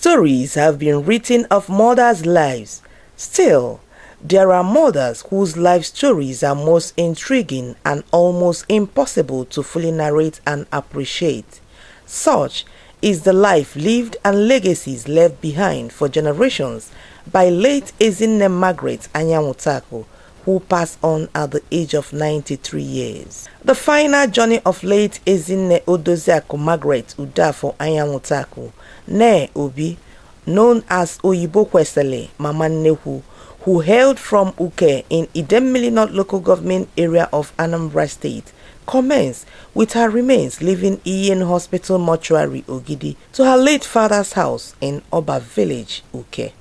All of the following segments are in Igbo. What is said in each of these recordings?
stories have been written of mothers' lives, still, there are mothers whose life stories are most intriguing and almost impossible to fully narrate and appreciate. Such is the life lived and legacies left behind for generations by late Ezinne Margaret Anyanwutaku, who passed on at the age of 93 years. The final journey of late Ezinne Odoziaku Margaret Udafo Anyanwutaku, née Obi, known as Oyibo Kwesele Mama Nnekwu, who hailed from Uke in Idemili North Local Government Area of Anambra State, commenced with her remains leaving Ian Hospital Mortuary Ogidi to her late father's house in Oba Village, Uke.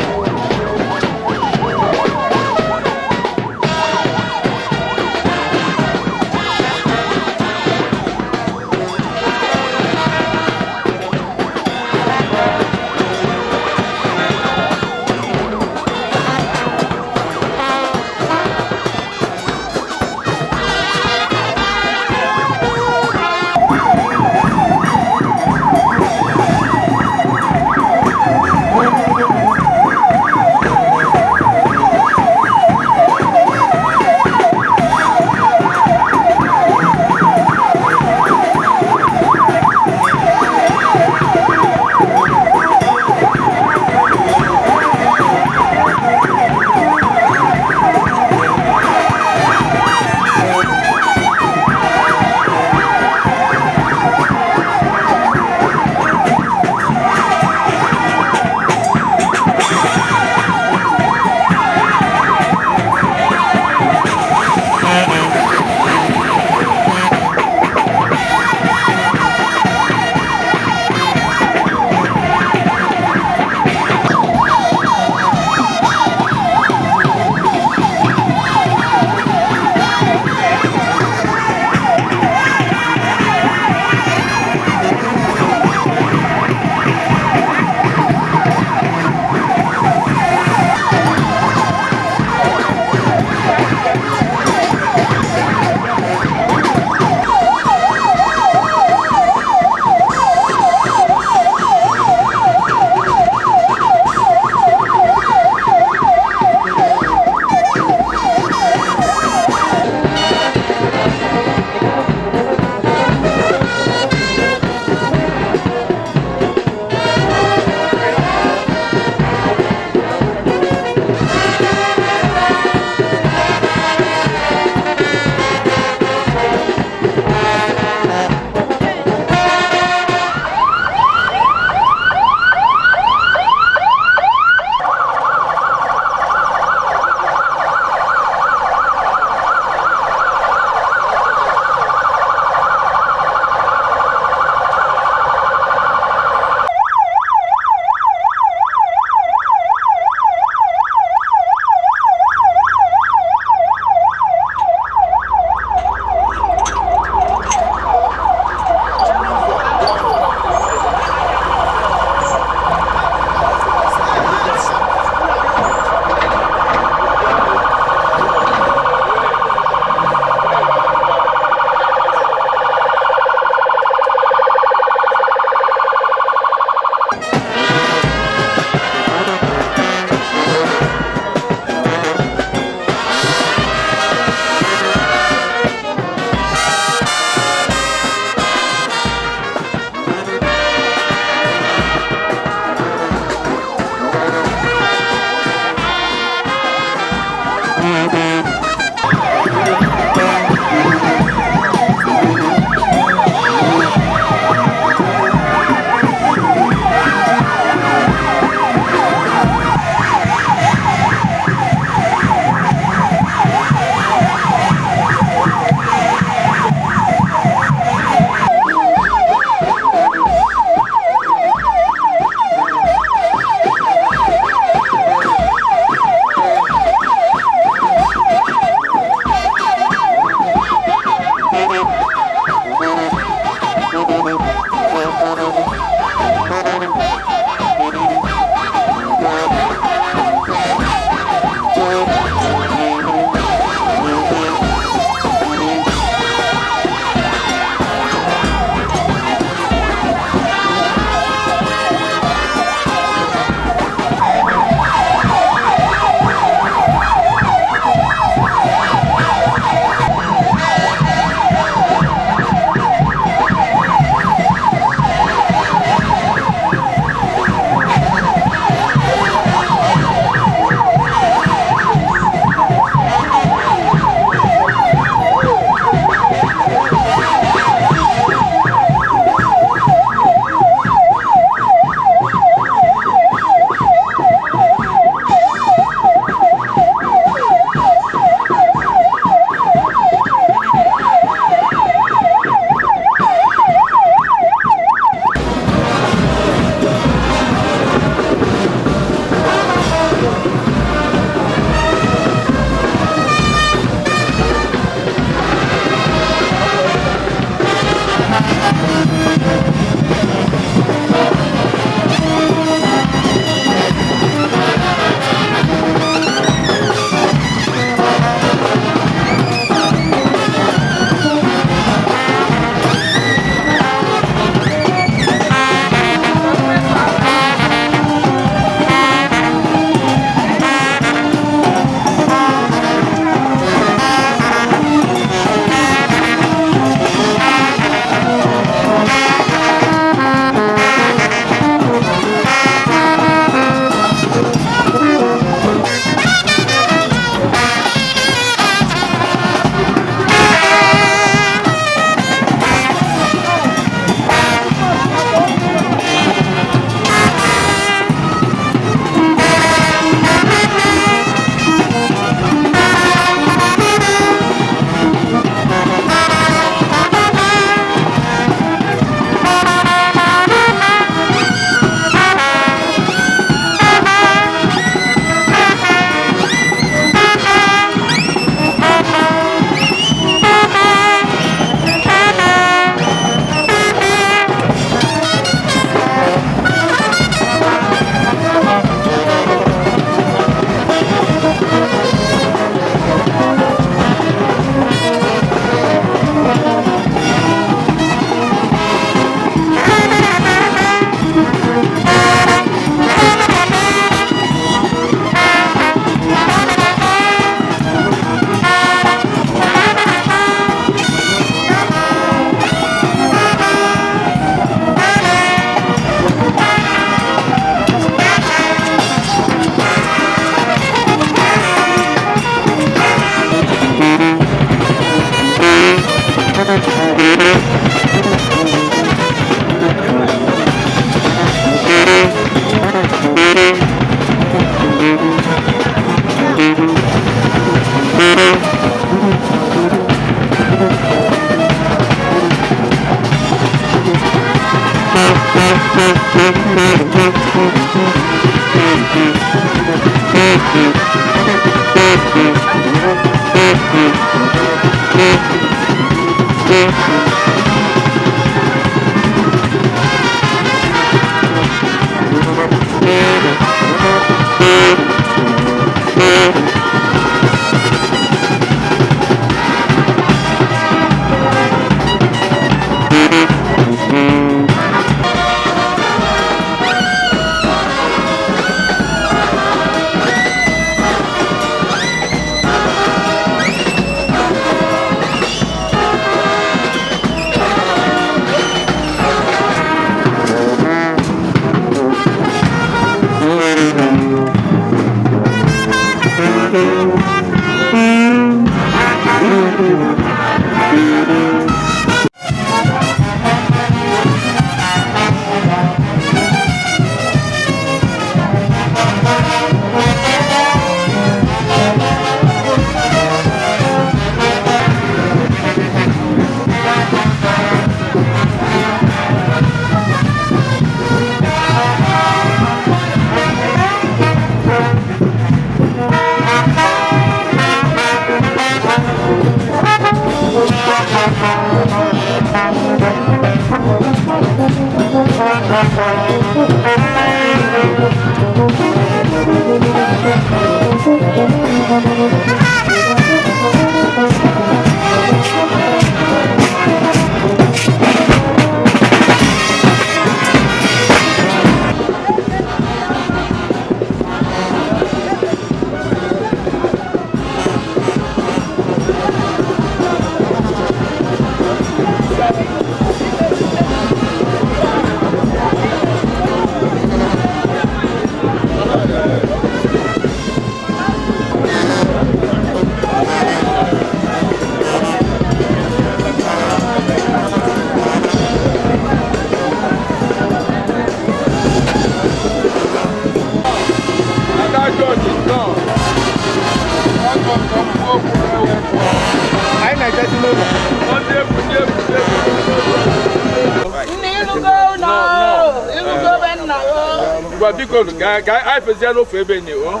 I fezia n'ofe ebe ni o.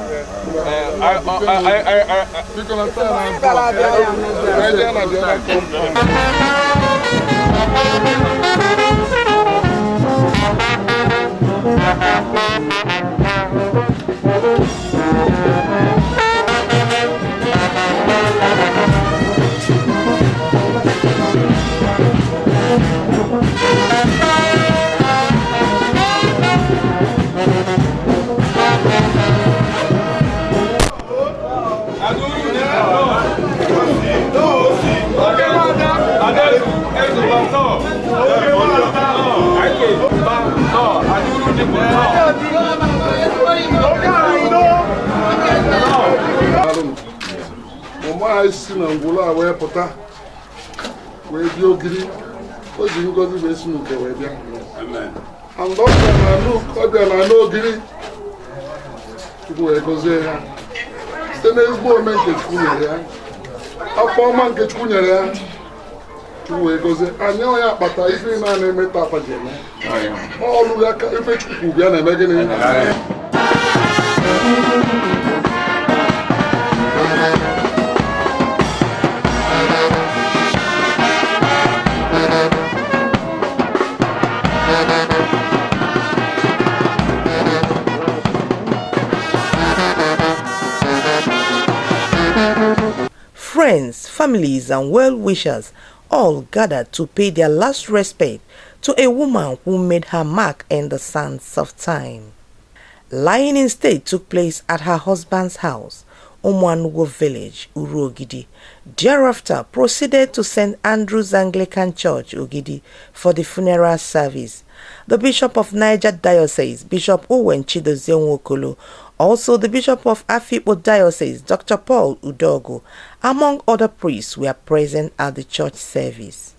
Ụmụ si na ngwụlọ a wee pụta wee bịa Ogidi, o ji ngozi wee si n'uke wee bịa. And ọ bịa na n'Ogidi, Chukwu wee gọzie ya site n'ezigbo ome nke Chukwu nyere ya, afọ ọma nke Chukwu nyere ya, Chukwu wee gọzie anyị. Ọ ya kpata ife ị na-eme tata ji eme ọlụ ya ka ife Chukwu bịa na-eme gịnị. Friends, families, and well-wishers all gathered to pay their last respect to a woman who made her mark in the sands of time. Lying in state took place at her husband's house, Umuanugo Village, Uru Ogidi. Thereafter, proceeded to St. Andrew's Anglican Church, Ogidi, for the funeral service. The Bishop of Niger Diocese, Bishop Owen Chidozie Nwokolo, also the Bishop of Afikpo Diocese, Dr. Paul Udogo, among other priests, were present at the church service.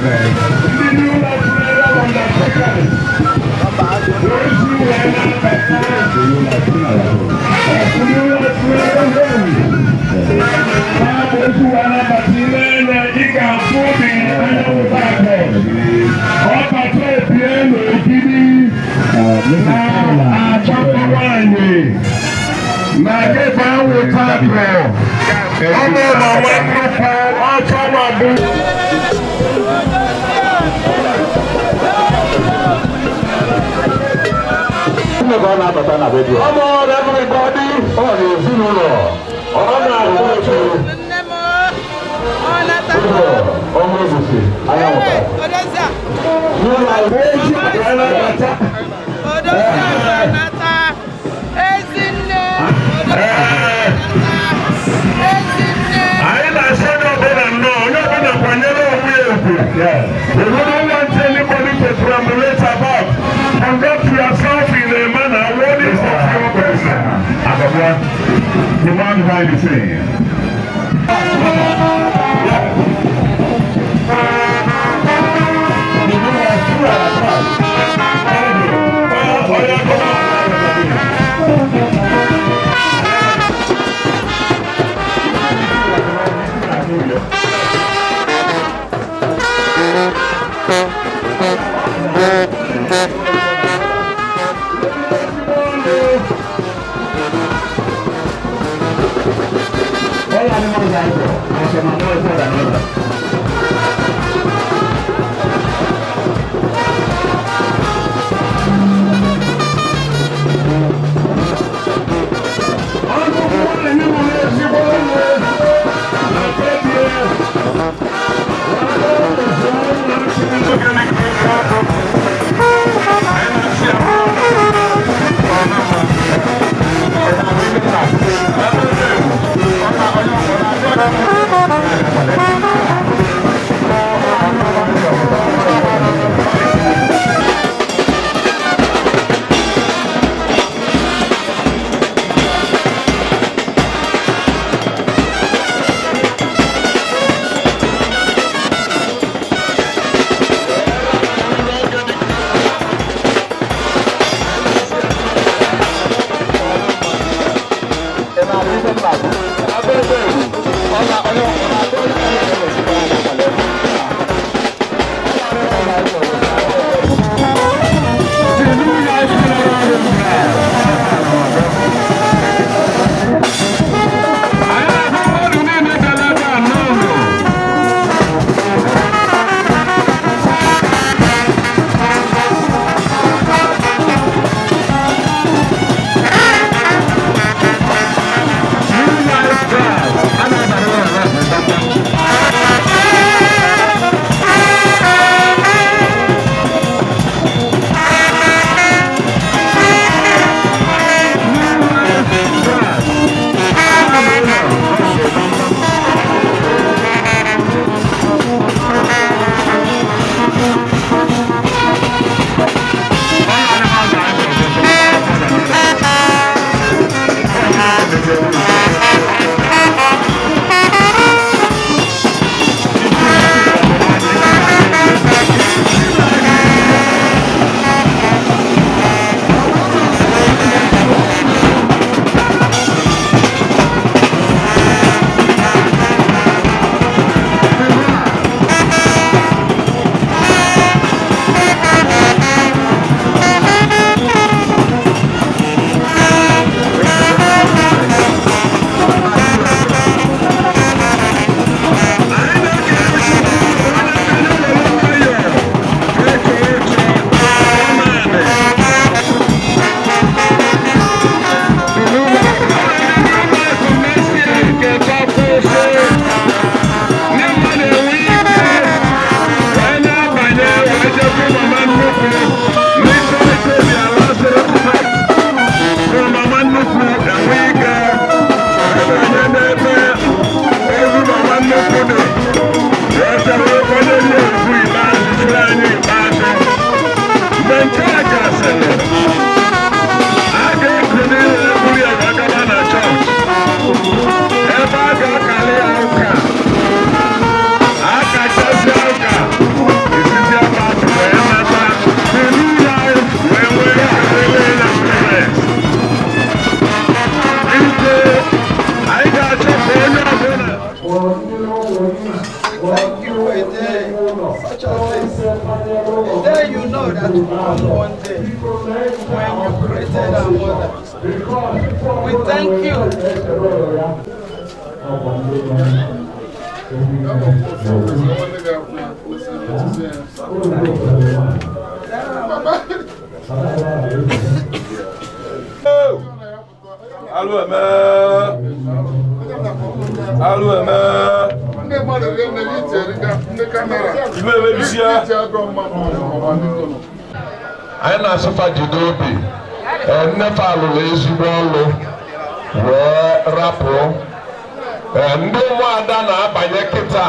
Ndị New Life Funeral Undertakers. Ozi wee na-abata. New Life Funeral Home. Ha bụ ozi wee na-abata ile anya ị ga-afụ obi anyanwụ taakọ. Ọ bata ebie n'ogidi na-achọta nwaanyị na gebe awụ taakọ. Ọ bụ mama nnukwu ọchọ ma bụ. Come on, everybody. Ọ na-ezinụlọ. Ọ na-ahụ otu. Nne m ọ nata. Ụlọ ọnwa ebusi anyanwụ. Odozi Ozi wee na-abata. odozi nata ezinne odozi nata ezinne. Anyị na-asị onye ọbụla nnọọ, onye ọbụla kwanyere onwe ya ugwu. We wouldn't want anybody to perambulate about. Conduct yourself in a manner worthy of your person. The man behind the scene. Onye ọbụla. All animals are equal. And some are more equal than others. Ọnụ nwaanyị nwere ezigbo ọnụ na bebie. thank you for a day such as this. A day you know that will come one day when you created our mother. We thank you. Anyị na-asụfa jide obi nnefe alụrụ ezigbo ọlụ wee rapụ ndị ụmụada na-abanye kịta.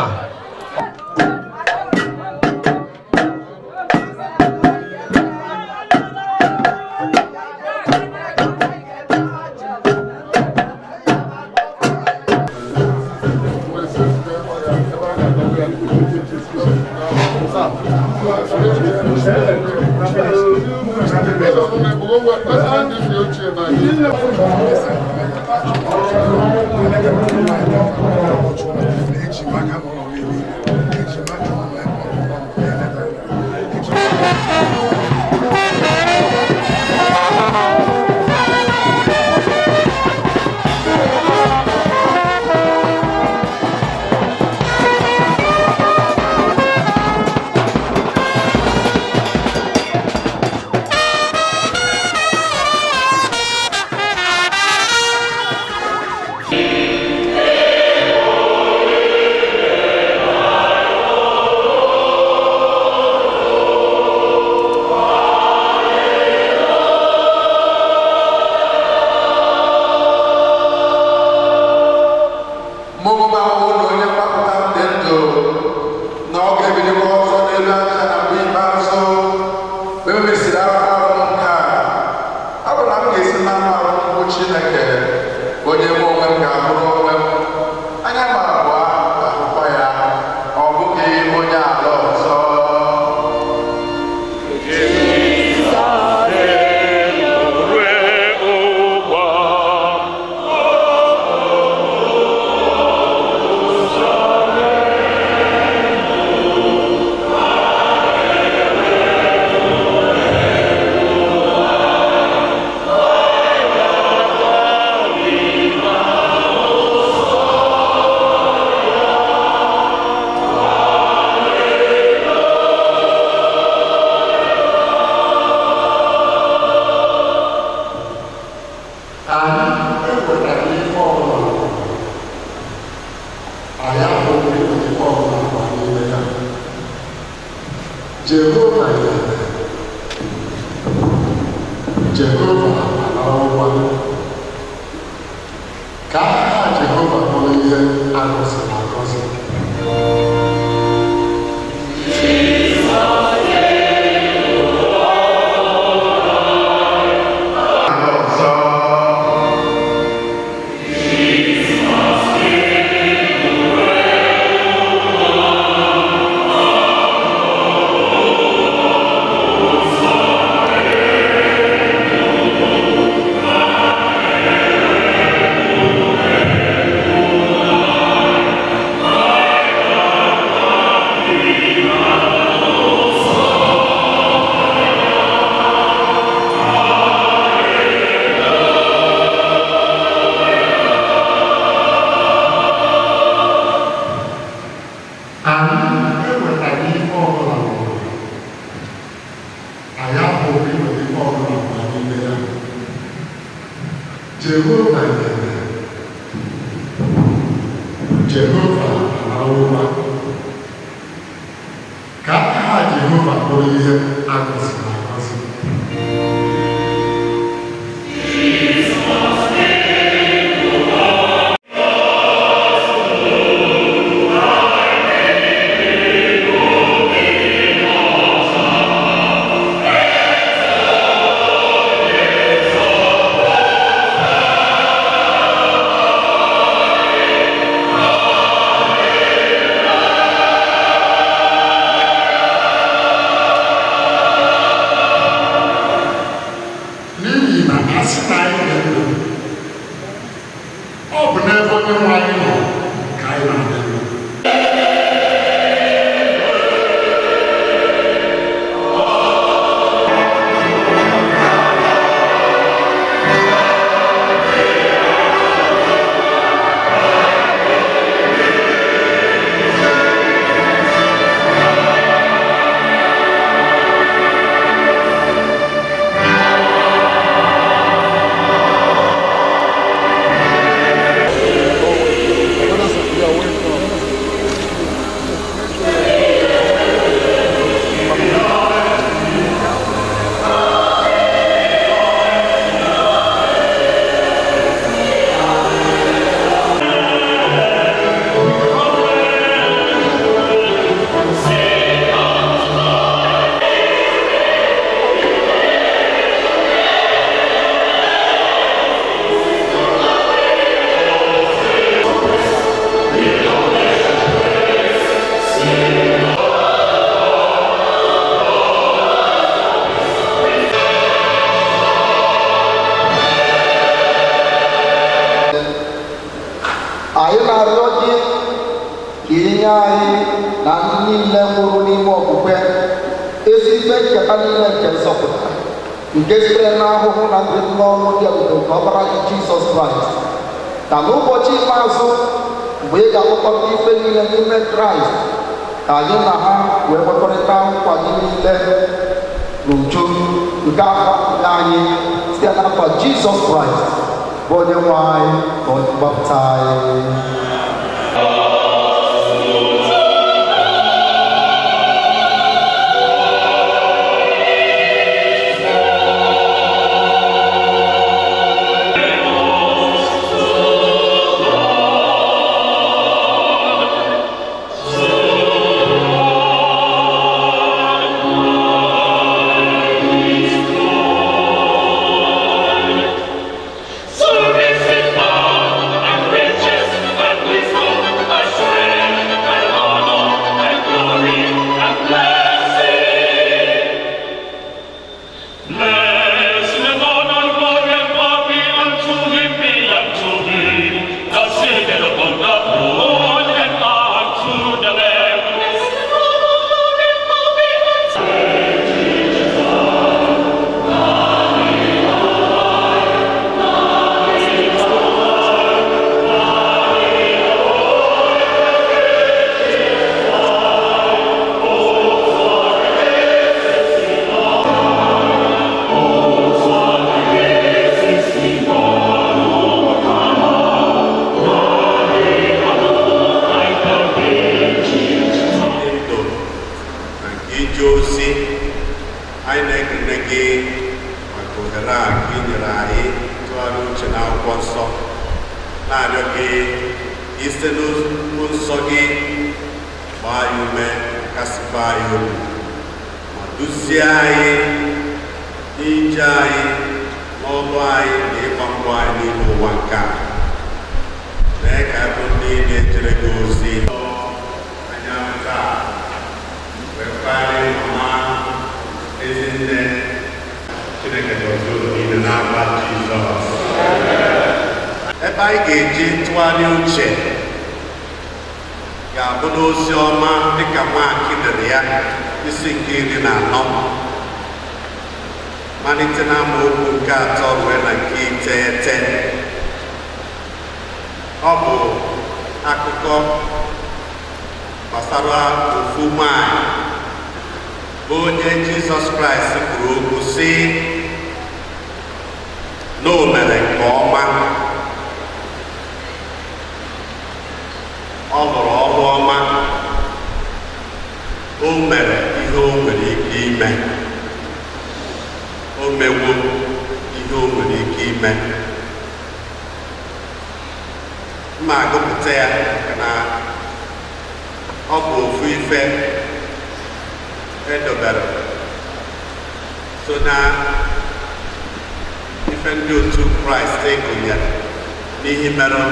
Anyị na-arịọ gị ka inye anyị na ndị niile nwụrụ n'ime okwukwe ezi ife ncheta niile nke nzọpụta nke sitere n'ahụhụ na mbilite n'ọnwụ dị ebube nke ọkpara gị Jizọs Kraịst, ka n'ụbọchị ikpeazụ mgbe ị ga-akpọkọta ife niile n'ime Kraịst, ka anyị na ha wee nwekọrịta nkwa gị niile n'uju nke afọ anyị site n'afọ Jizọs Kraịst bụ onye nwe anyị na onye mgbapụta anyị. Ije ozi anyị na-ekele gị maka ohere a ka ị nyere anyị tụgharị uche n'akwụkwọ nsọ, na-arịọ gị isite n'okwu nsọ gị gbaa anyị ume, kasịkwa anyị obi, ma duzie anyị n'ije anyị, n'ọlụ anyị na ịgba mbọ anyị n'ime ụwa nke a. Mee ka anyị bụrụ ndị na-ejere gị ozi. Anya taa wee mama ezinne Chineke gọzie unu niile n'aha Jizọs. Ebe anyị ga-eji tụgharịa uche ga-abụ n'ozi ọma dịka Mak dere ya, isi nke 14, malite na amaokwu nke 3 ruo na nke 9. Ọ bụ akụkọ gbasara ofu nwanyị bụ onye Jizọs Kraịst kwuru okwu sị na o mere nke ọma, ọ lụrụ ọrụ ọma, o mere ihe o nwere ike ime, o mewo ihe o nwere ike ime. Mma agụpụta ya maka na ọ bụ ofu ife edobere so na ife ndị otu Kraịst gụnyere n'ihe mere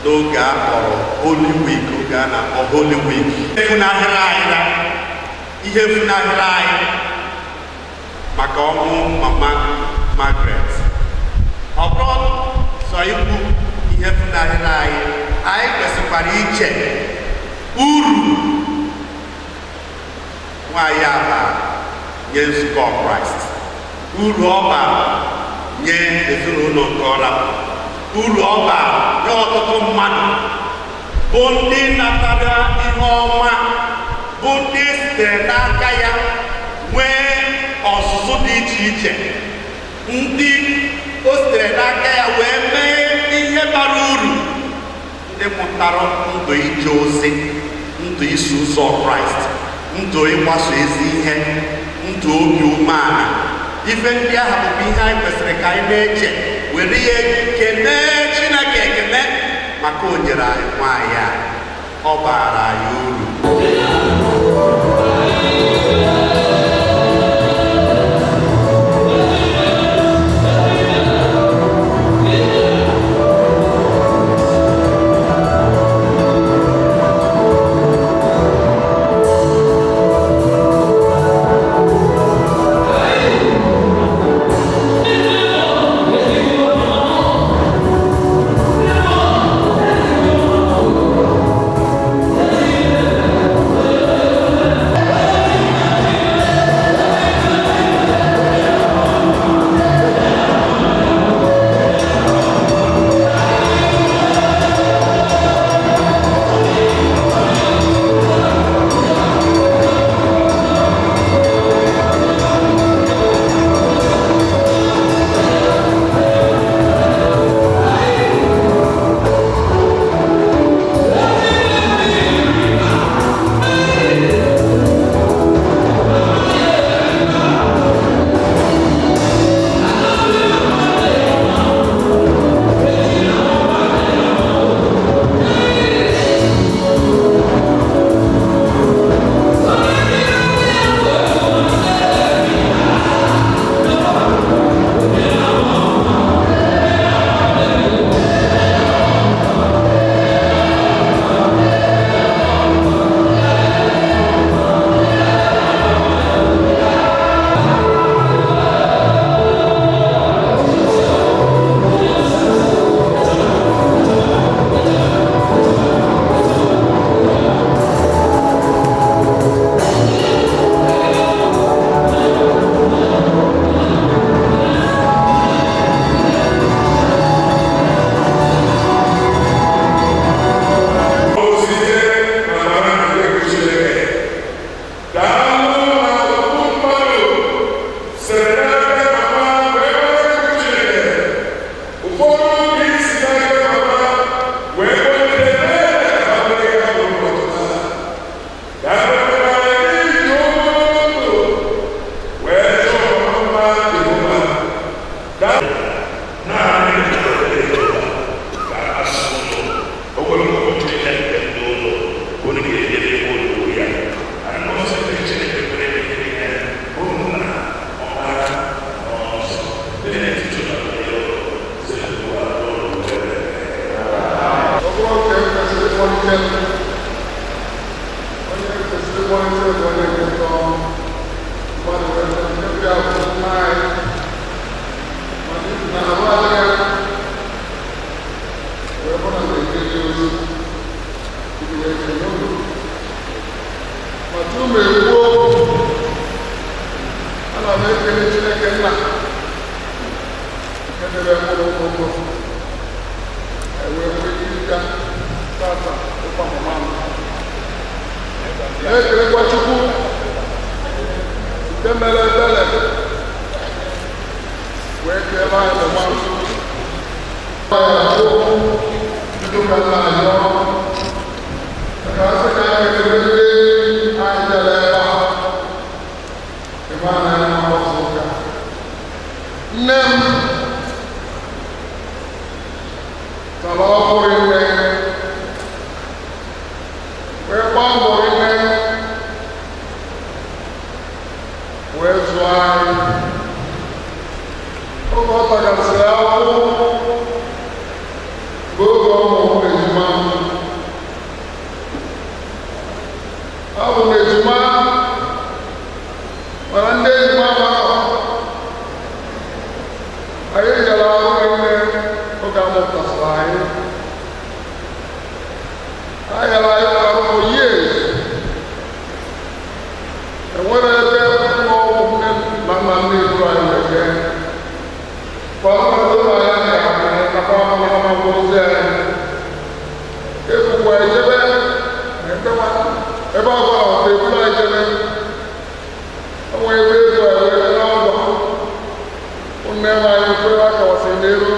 n'oge a kpọrọ Holy Week, oge a na-akpọ Holy Week. Efunahịrị anyị na ihe funahịrị anyị maka ọnwụ mama Margaret, ọ bụrụ sọ ikwu ihe funahịrị anyị, anyị kwesịkwara iche uru nwaanyị a bara nye nzukọ Kraịst, uru ọ bara nye ezinụlọ nke ọ rapụrụ, uru ọ bara nye ọtụtụ mmadụ bụ ndị natara ihe ọma, bụ ndị sitere n'aka ya nwee ọzụzụ dị iche iche, ndị o sitere n'aka ya wee mee ihe bara uru, ndị mụtara ndụ ije ozi, ndụ iso ụzọ Kraịst, ndụ ịgbaso ezi ihe, ndụ obi umeala. Ife ndị ahụ bụkwa ihe anyị kwesịrị ka anyị na-eche, were ihe kelee Chineke ekele maka o nyere anyị nwaanyị a, ọ baara anyị uru. Disappointed when they get on. Mmadụ wee sị, "Ndị bịa bụ nna anyị." Mana ibi na arụ adịghị ya. Wee bụ na na-ejeji ozi. Ibi wee kenye unu. Ma tupu m ekwuo okwu, ana m ekele Chineke nna nke debe mụ na ụmụ m. Ewee nwee ike ịga tata ịkwa mama m. Na-ekelekwa Chukwu nke mere ebere wee kelee anyị mama m. Ya bụ bido ka nna anyị ọrụ. Ka asị ka anyị kelere ndị anyị bịara ebe a. Ebe a na-eme mgbasa ụka. Nne m tara ọhụrụ nne wee gbaa mbọ nne wee zụọ anyị. Oge ọ tagasịrị ahụhụ bụ oge ọ mụrụ ejima m. Abụ m ejima, mana ndị ejima mara anyị gara arụ nne oge a mụpụtasịrị anyị. Anyị gara anyị arụ for years. Enwere ebe ụlọ ọgwụ nne na nna nne eburu anyị wee jee. Kwa ọnọdụ ụlọ ya na-akwa amụma ozi anyị. Ebukwa ejebe ebe ọ gwara ọtọ eburu anyị jebe. O nwere ebe ebu anyị wee na ngwa. Nne m anyị kwere akawasị n'elu.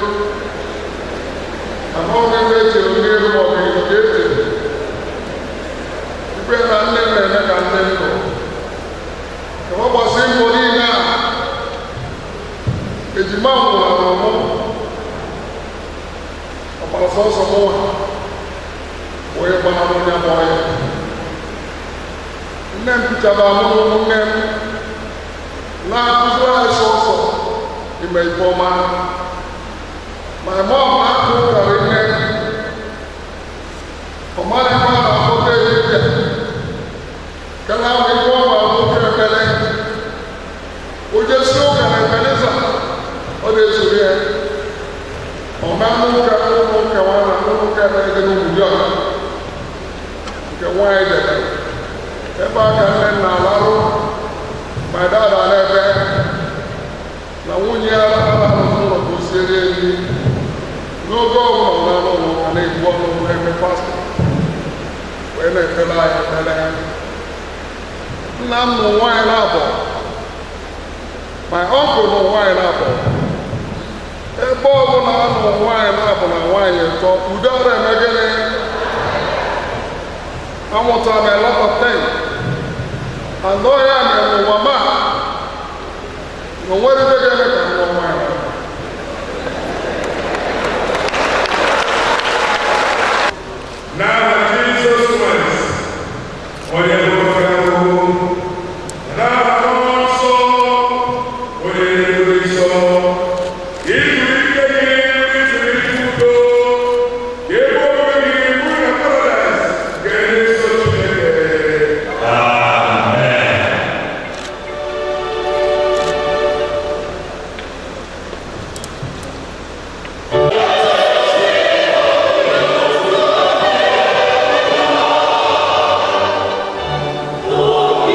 Amaghị m ebe echere n'elu ma ọ bụ elu ka echere. Ikpe na nne m na-eme ka nne m nọ. Ka ọ gbasị mbọ niile a, ejima m nwụrụ anwụ. Ọkpara sọsọ mụnwa wee gbanahụ onye mụọ ya. Nne m pichara mụ na ụmụnne m na-akụziri anyị sọsọ ime ife ọma. My mom na-akụ ụkarị nne. Ọ maghị ife a na-akpọta ehihie. Ka na-ama ife ọ ma oke ekpere. O jesi ụka na Ebeneza, ọ na-ezuru ya. Ọ ma ụka ụmụ ụka nwa na ụmụ ụka ekpere dị n'Ụmụdịọka nke nwaanyị debere. Ebe a ka nne m na-alarụ, my dad a na-ebe na nwunye ya arahụzi ụlọ ka o siere nri. N'oge ọbụla ọ na-anọ n'ụka na-ebu ọnụ na-eme pastọ wee na-ekpere anyị ekpere. Nna m nụ nwaanyị na-abọ, my uncle nụ nwaanyị na-abọ. Ebe ọbụla a nụ nwaanyị na-abọ na nwaanyị ịtọ, udo ara eme gịnị? Amụtara m a lot of things. And ọ ya mere n'ụwa ma na o nwere ebe ga-eme ka m nụọ nwaanyị. N'aha Jizọs Kraịst, onye nwoke ahụ, n'aha Mmụọ Nsọ, onye na-edu nsọ, izu ike gị ntụrụ ike udo, ka ebe obibi gị bụrụ na paradaịs nke ndị nsọ Chineke. Amen. Oh,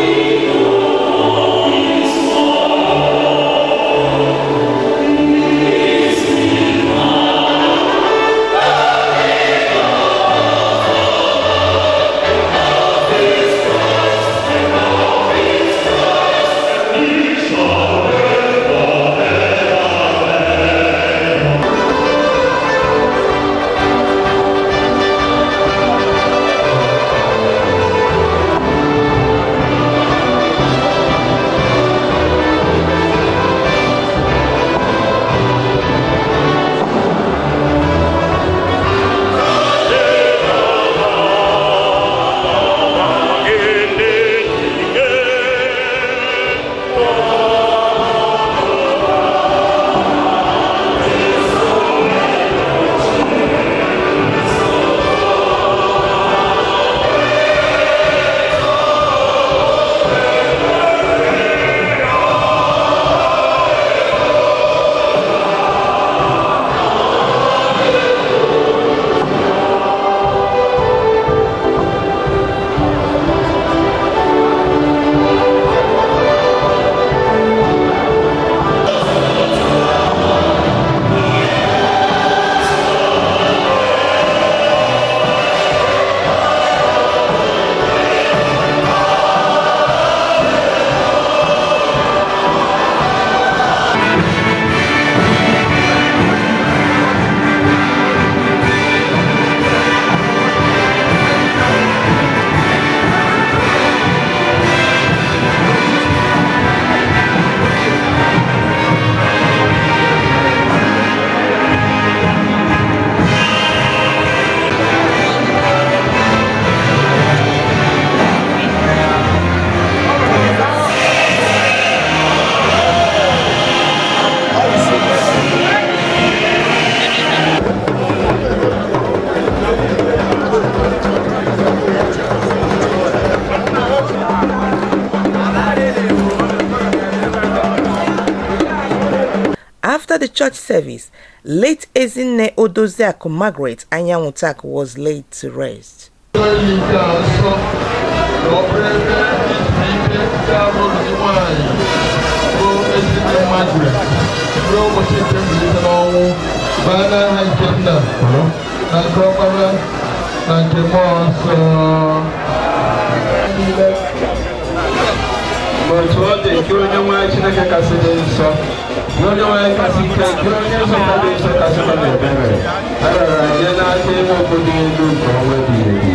church service, late Ezinne Odoziaku Margaret Anyanwutaku was laid to rest. Otu ọ dị nke onye nwe anyị Chineke kasị dị nsọ, na onye nwe anyị kasị ike, nke onye nzọpụta dị nsọ kasị nọ n'ebere, a rara nye n'aka ịnwe okwu dị elu nke ọnwa ebighị ebi.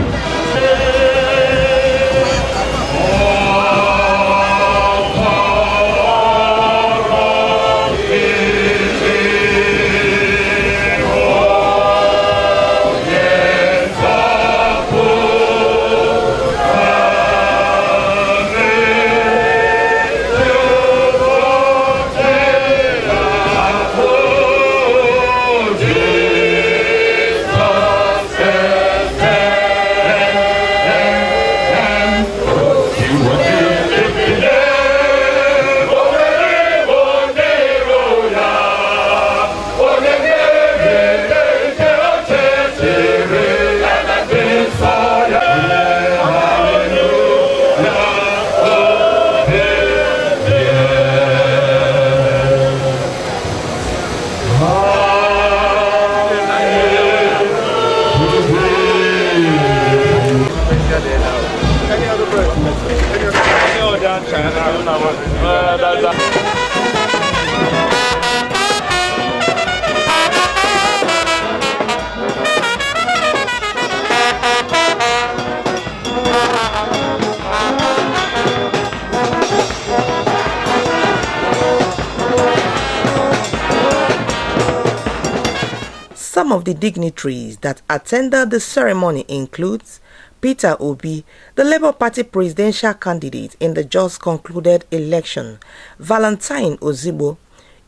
Some of the dignitaries that attended the ceremony includes Peter Obi, the Labour Party presidential candidate in the just concluded election, Valentine Ozigbo,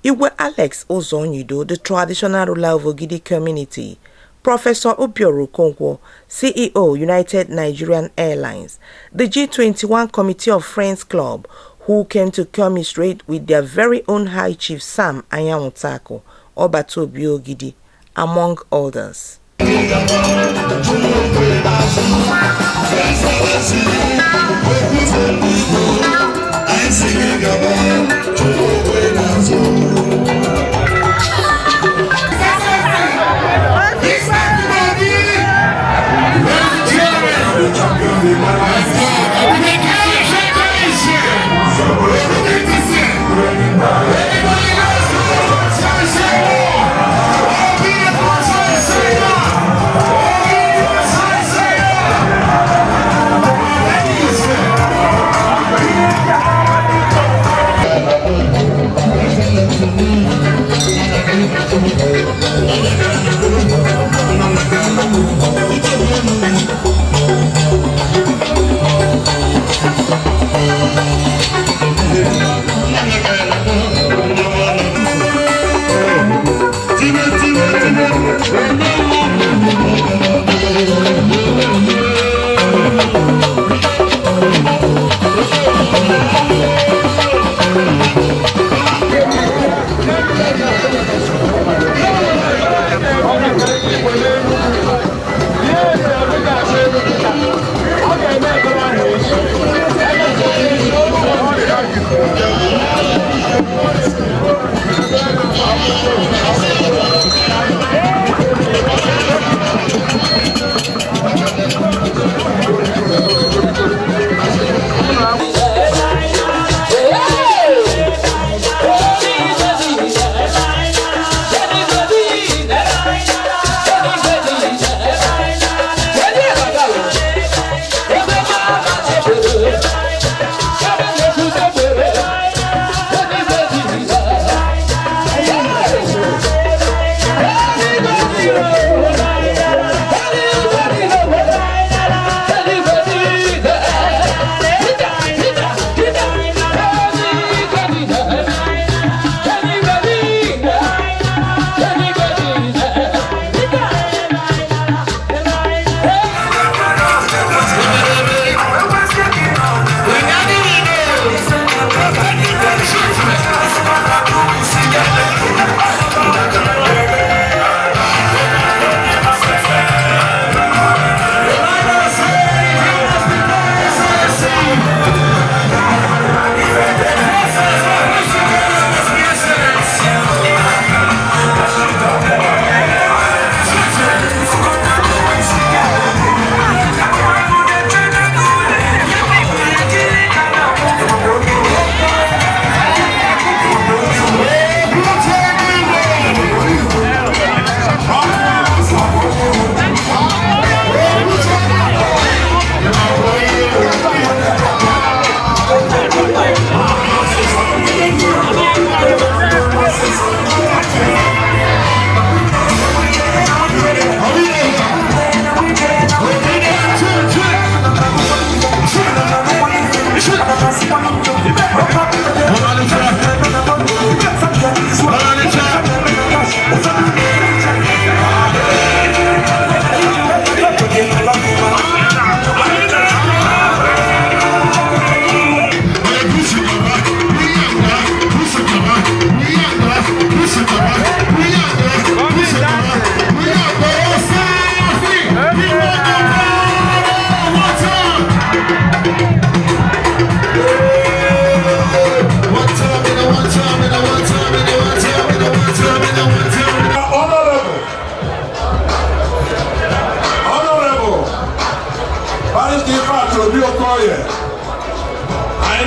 Igwe Alex Ozonyido, the traditional ruler of Ogidi community, Professor Obiora Okonkwo, CEO, United Nigerian Airlines, the G21 Committee of Friends Club, who came to commiserate with their very own High Chief Sam Anyanwutaku, Obatobi Ogidi, among others.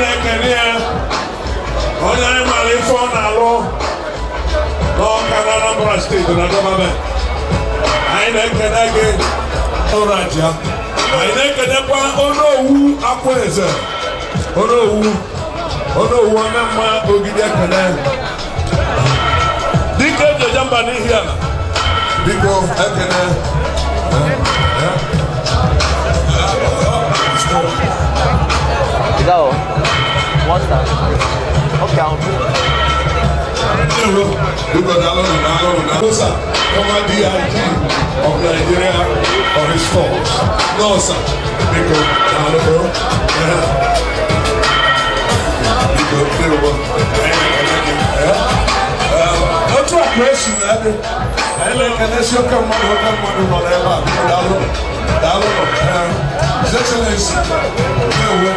na-ekene ya onye anyị mara ife ọ na-alụ n'Ọka na Anambra steeti na gọọmenti. Anyị na-ekene gị ụra ji anyị na-ekenekwa Onowu Akwaeze, Onowu Onowu onye mma Ogidi ekene dike eji eje mba n'ihi ala biko ekene. Is that all? One star. Okay, I'll do. Former DIG of Nigeria on his force. No, sir. Biko, daalụ. Biko, biko. Otu a ka esi na-adị. Anyị na-ekenesi oke mmadụ nọ n'ebe a. Biko, daalụ. Daalụ. His Excellency, ndewo.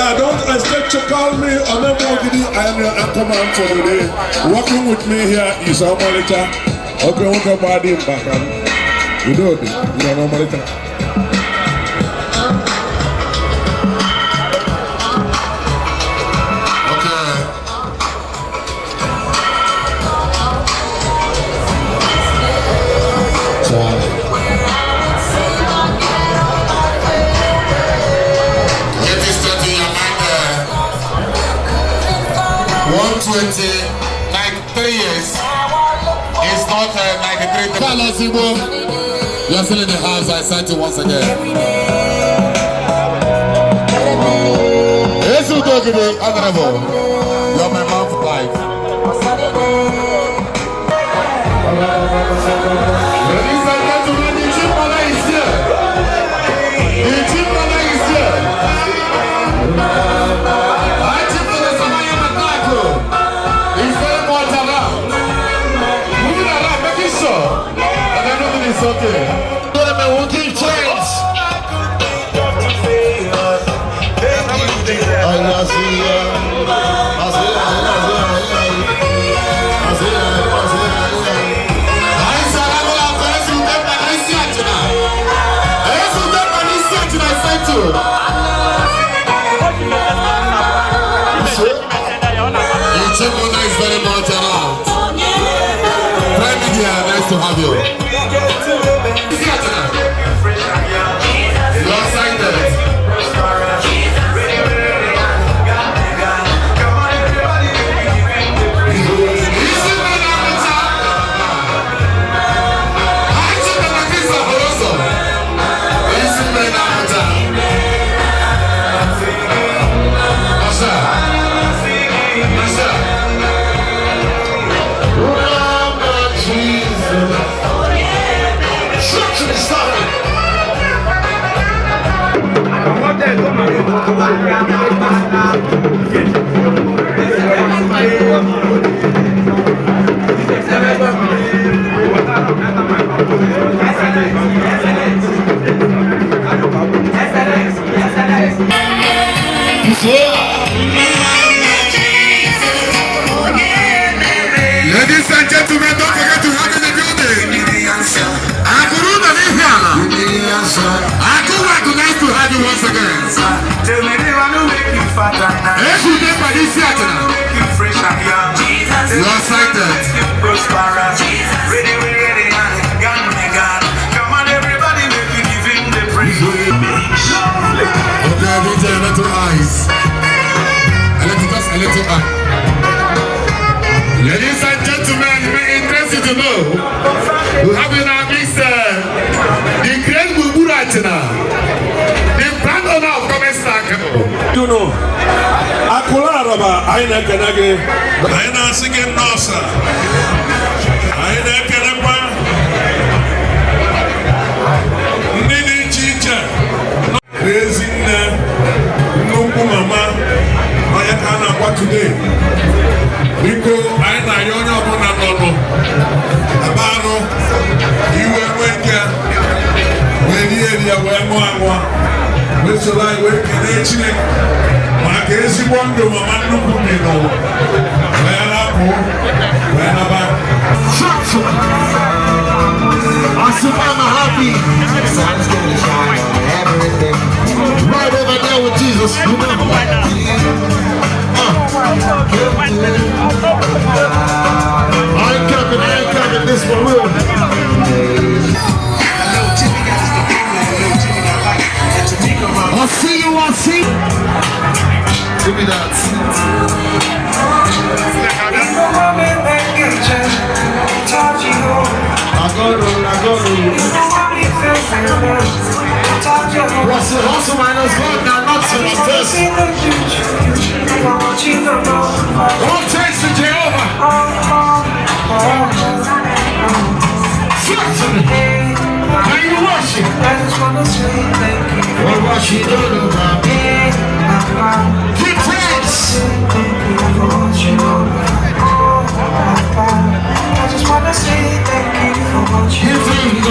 I don't expect to call me Omemo Ogidi. I am your anchorman for the day. Working with me here is Omolita. Okay, okay, Badi Mbakam. You know it. You know Omolita. Okay. Sorry. Get this straight in your mind. 120, 93 years. It's not 93. Carlos Igbo, you're still in the house. I sent you once again. Ezudo Ogidi, honorable. You're my man for life. Ladies and gentlemen, the chief mother is here. The chief mother is here. I chief mother Samaya Matako is very much around. Moving around, making sure that everything is okay. Gentlemen, we'll give chance. Ichimona is very much around. Prime Media, nice to have you. You're excited. Ladies and gentlemen, don't forget to have in the building. Akuruna Nihiala. Akuwaku, nice to have you once again. You are excited. Okay, DJ, a little eyes. A little, just a little eye. Ladies and gentlemen, it may interest you to know we have in our midst the great Muburatina, the brand owner of Government Star Cable. You know, Akula Araba, I na-ekene anyị na-asị gị nọọsụ anyị na-ekenekwa ndị dị iche iche na ezi nne nnukwu mama onye ka a na-akwa today. Biko anyị na-arịọ onye ọbụla nọnụ ebe anụ iwe nwee ike wee rie eri ya wee ṅụọ aṅụọ wee soro anyị wee kelee Chineke maka ezigbo ndụ mama nnukwu bi n'ụwa wee rapụ wee naba. I'm happy. Sun's gonna shine on everything. me that. Russell, hustle minus God, now not to the test. All thanks to Jehovah. Certainly. Can you worship? What worship don't know about me? Give thanks. I just wanna say thank you for what you do.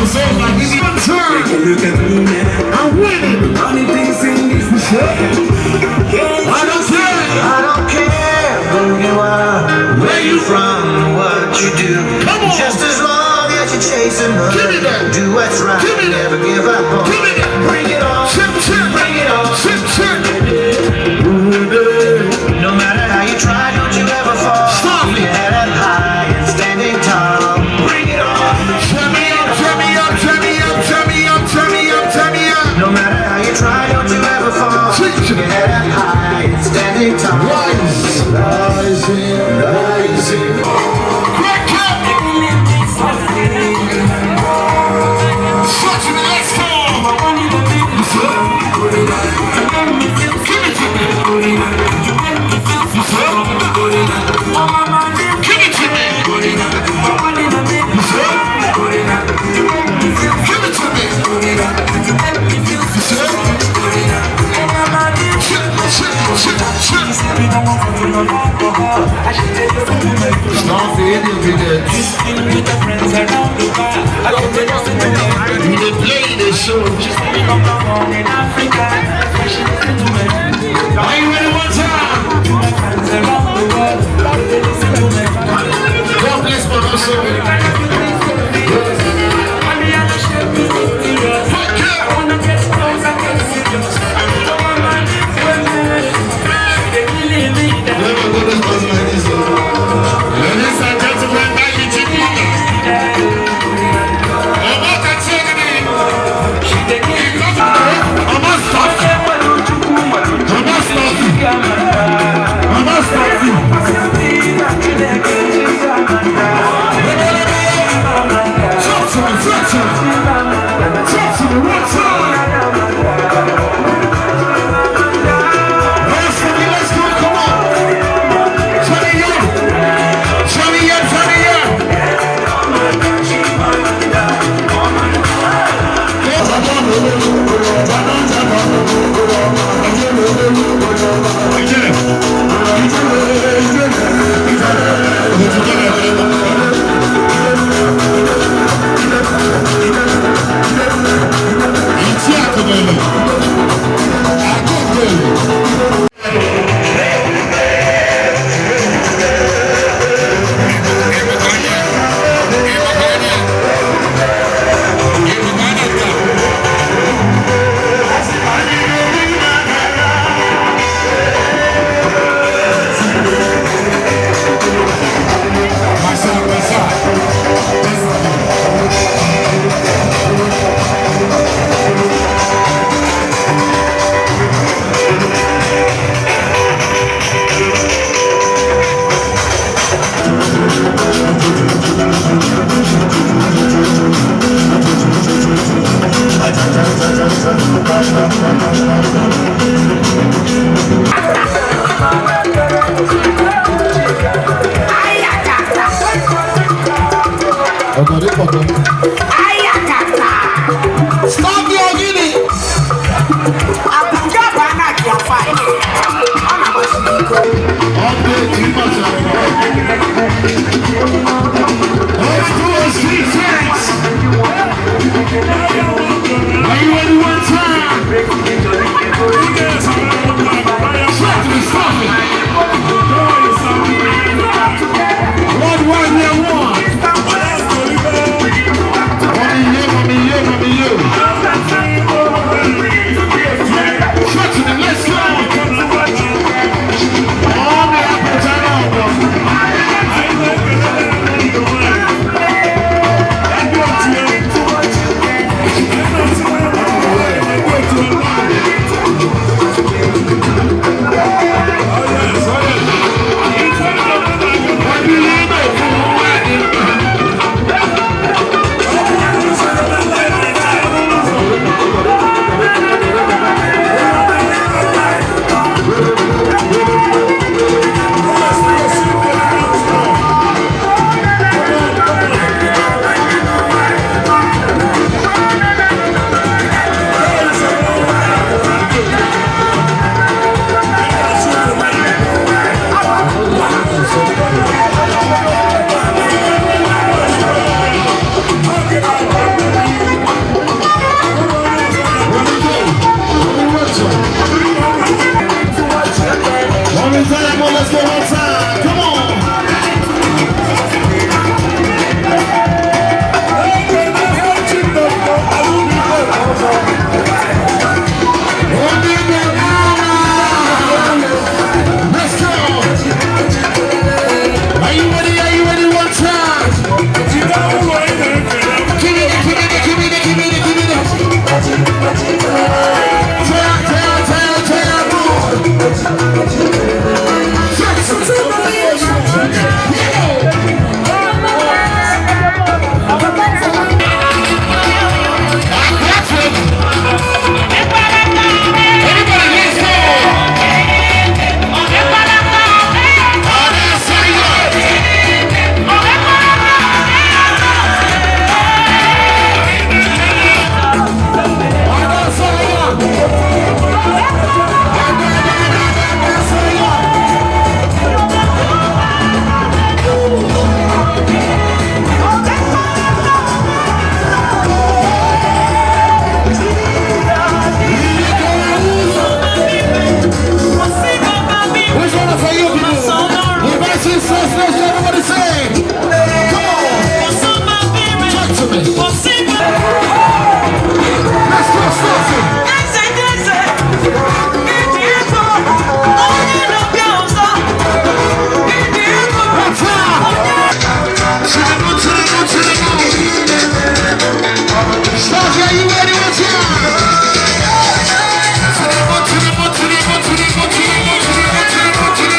Look at me now. I'm winning. Only things in this I don't care. I don't care who you are, where you from, what you do. Come on. Just as long as you're chasing money. Give me that. Do what's right. Give me that. Never give up on. Give me that. Bring it on. Chip, chip. Bring it on. Chip, chip. No matter how you try, don't you ever fall. Stop Keep it. your head up high and standing tall. Bring it on. Turn me up, turn me up, turn me up, turn me up, turn me up, turn me up. No matter how you try, don't you ever fall. Teach Keep your head up high and standing tall. Rise, rising, rising. Quick up. Such an let's go. Give it to me. Give it to me. Give it to me. Chip, chip, chip, chip. Stop the ingredients. You dey play the show. Are you ready one time? God bless my soul. Never go this bus like this. Ladies and gentlemen, thank you, Chief Mother. Stop your guinea. Are you ready one time? Stop it, stop it. 1, 1, 1, 1. Mommy, you, mommy, you, mommy, you. Which one for you people? Everybody say, come on, talk to me. Let's go, start it. What's up? To the moon, to the moon, to the moon. Start, are you ready? What's up? To the moon, to the moon, to the moon, to the moon, to the moon, to the moon, to the moon, to the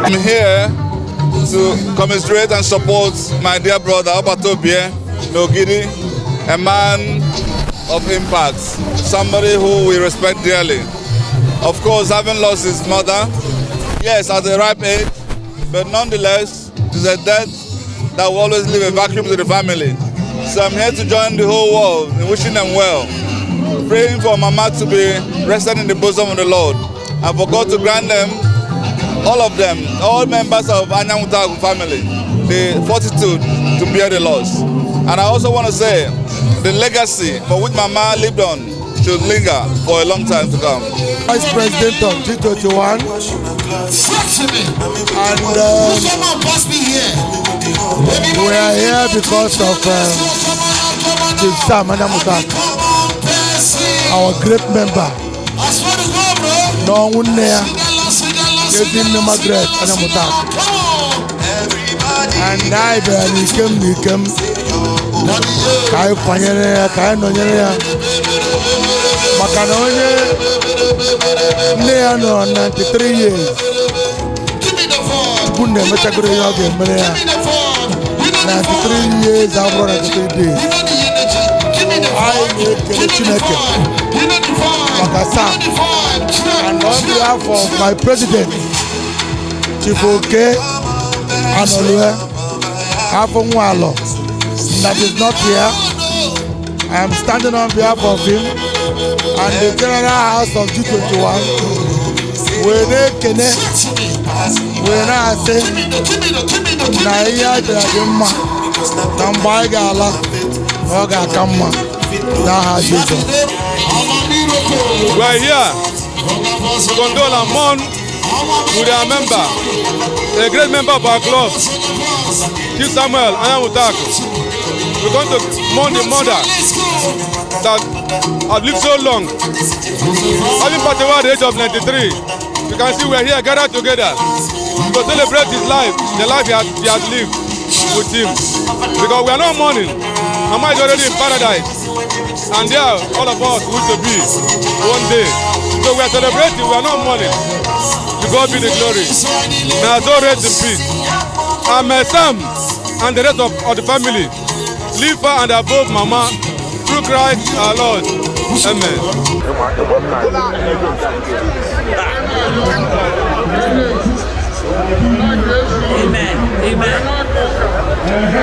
I'm here to commiserate and support my dear brother Obatobie Nogidi, a man of impact, somebody who we respect dearly. Of course, having lost his mother, yes, at a ripe age, but nonetheless, it is a death that will always leave a vacuum to the family. So I'm here to join the whole world in wishing them well, praying for Mama to be rested in the bosom of the Lord, and for God to grant them, all of them, all members of Anyanwutagu family, the fortitude to bear the loss. And I also want to say, the legacy for which Mama lived on should linger for a long time to come. Vice President of G21, and we are here because of Chief Sam Anyanwutagu, our great member. No one there. Ezinne Margaret Anyanwutagu. And I bịara n'ikem n'ikem ka anyị kwanyere ya, ka anyị nọnyere ya, maka na onye nne ya nọrọ 93 years, Chukwu na-emechagoro ihe ọ ga-emere ya. 93 years abụrụ 93 days. Anyị na-ekele Chineke maka Sam, and on behalf of my president, Chief Oke Anolue Afonwalo, that is not here, I am standing on behalf of him and the General House of G21. We na-ekene, we na-asị na ihe a bịara dị mma, na mgbe anyị ga-ala na ọ ga-aka mma n'aha Jizọs. We are here to condole and mourn with our member, a great member of our club, Chief Samuel Anyanwutaku. We're going to mourn the mother that had lived so long, having passed away at the age of 93. You can see we are here gathered together to celebrate his life, the life he has lived with him. Because we are not mourning. Mama is already in paradise, and there all of us wish to be one day. So we are celebrating, we are not mourning. To God be the glory. May our soul rest in peace. And may Sam and the rest of the family live far and above Mama through Christ our Lord. Amen. Amen. Amen.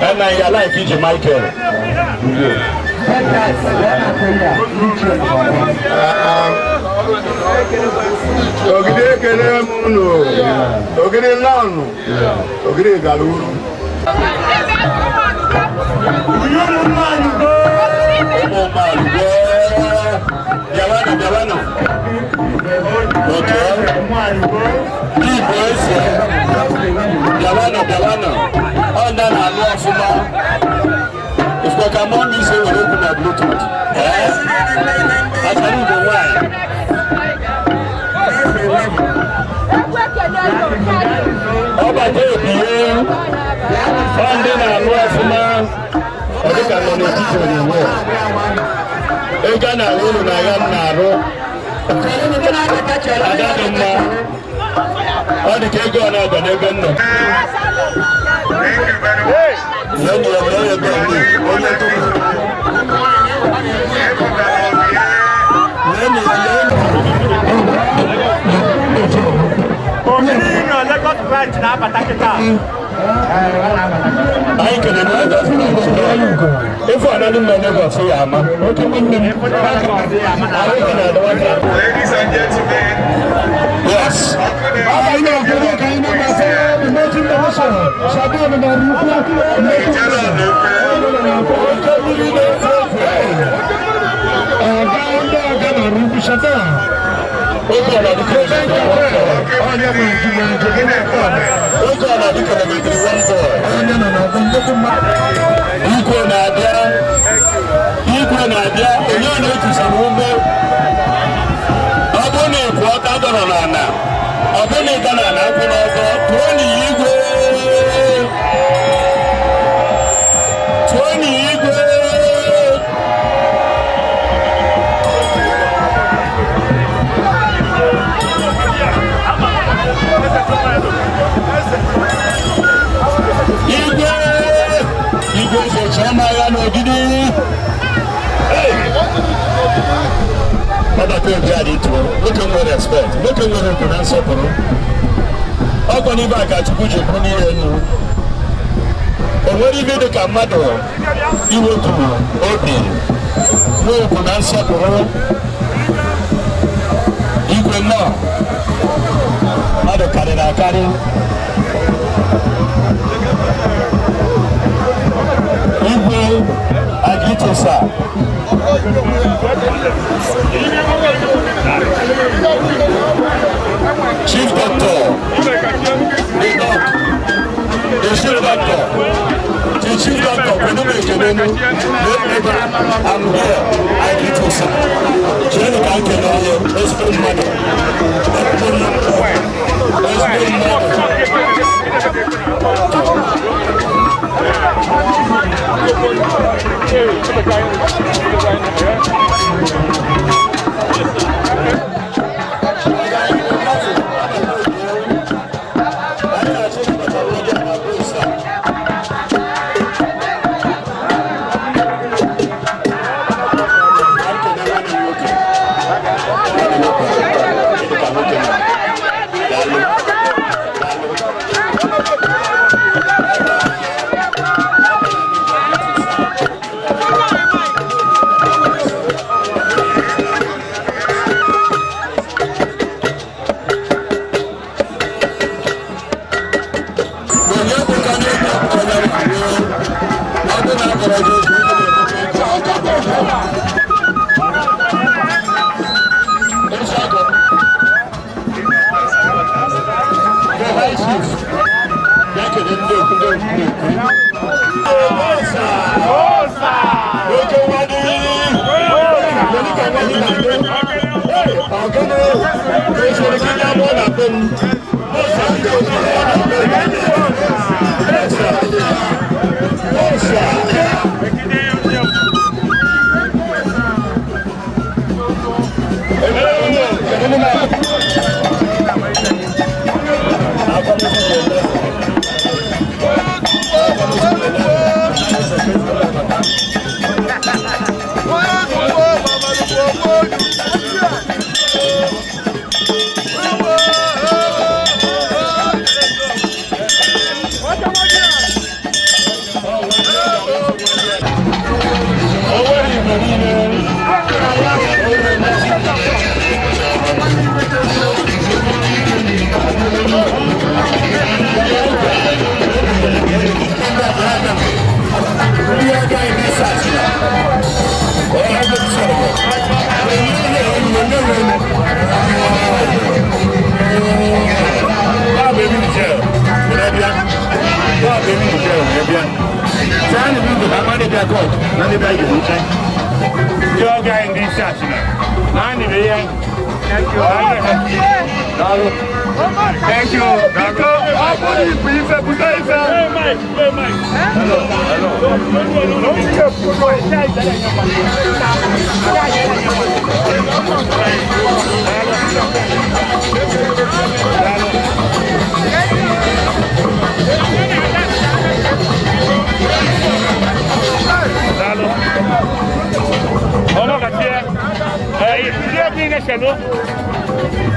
Ẹnna ya like iji Michael. Ogide ekele m unu, ogide lọnụ, ogide gara uru. Bịawanụ, bịawanụ. Okay. Igbo eze. Bịawanụ, bịawanụ. Ọ ndị na-alụ ọfụma. Ifụkwa ka mụọ na ise were okwu na Bluetooth. Ee? Achara Igbo nwaanyị. Ọ bata ebie. Ọ ndị na-alụ ọfụma. Ọ dịka nọ n'etiti onyonyo. Ego a na-arụ ụlọ na ya m na-arụ. Ada dị mma. Ọ dị ka ego ọ na-ada n'ebe m nọ. Anyị kelere Lagos branch. Ife ọnọdụ mma Lagos ya ama. Ladies and gentlemen. Yes. Igwe na-abịa, igwe na-abịa, onye ọ na-ekusara ume. Ọ bụrụ na ịkwụ ọtọ dọrọ n'ala, ọ bụrụ na ịda n'ala akwụ n'ọtọ, tụọ n'iyi igwe. Tụọ n'iyi igwe. Igwe! Igwe sochama ya n'ogidi. Ọbata obi adị tụọ, nwoke nwere respect, nwoke nwere ugwu na nsọpụrụ. Ọkwa n'ibe a ka Chukwu ji kwụ n'ihe enu. O nwere ibe dị ka mmadụ iwepụ obi, nwee ugwu na nsọpụrụ. Igwe nnọọ, mmadụ karịrị akarị. Igwe Agitosa. Chief Doctor, the doc, the Chief Doctor, the Chief Doctor, I'm here, Agitosa. Thank you.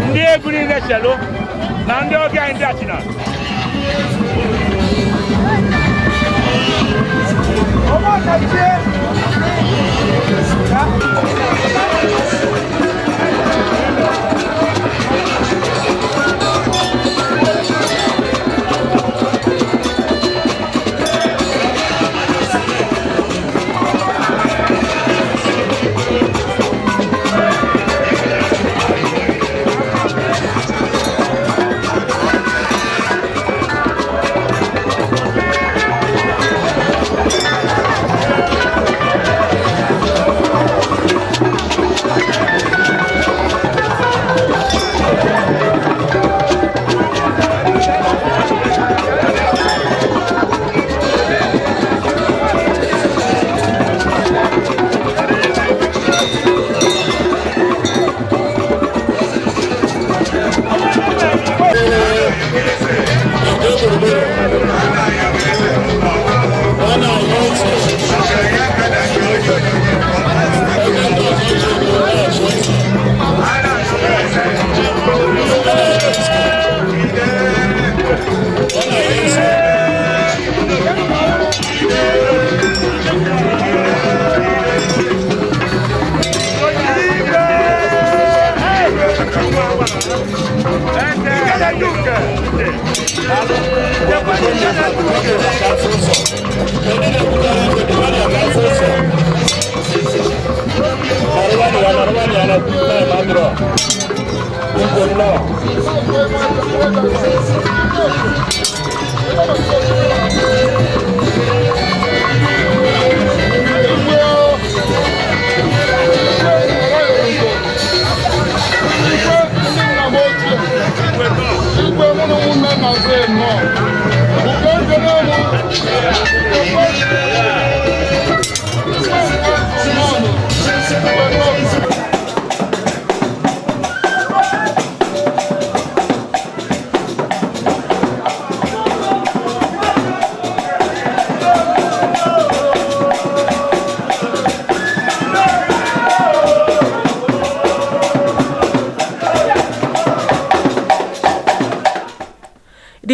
Ndị egwu niile chelu na ndị ọbịa anyị ndị achịna.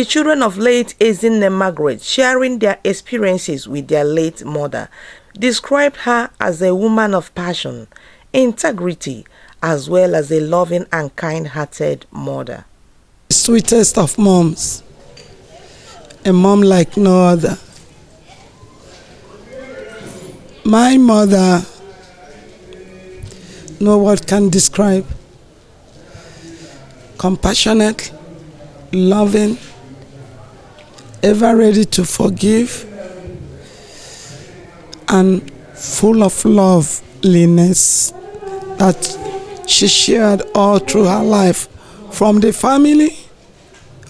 The children of late Ezinne Margaret, sharing their experiences with their late mother, described her as a woman of passion, integrity, as well as a loving and kind-hearted mother. The sweetest of moms, a mom like no other. My mother, no word can describe. Compassionate, loving, ever ready to forgive, and full of loveliness that she shared all through her life, from the family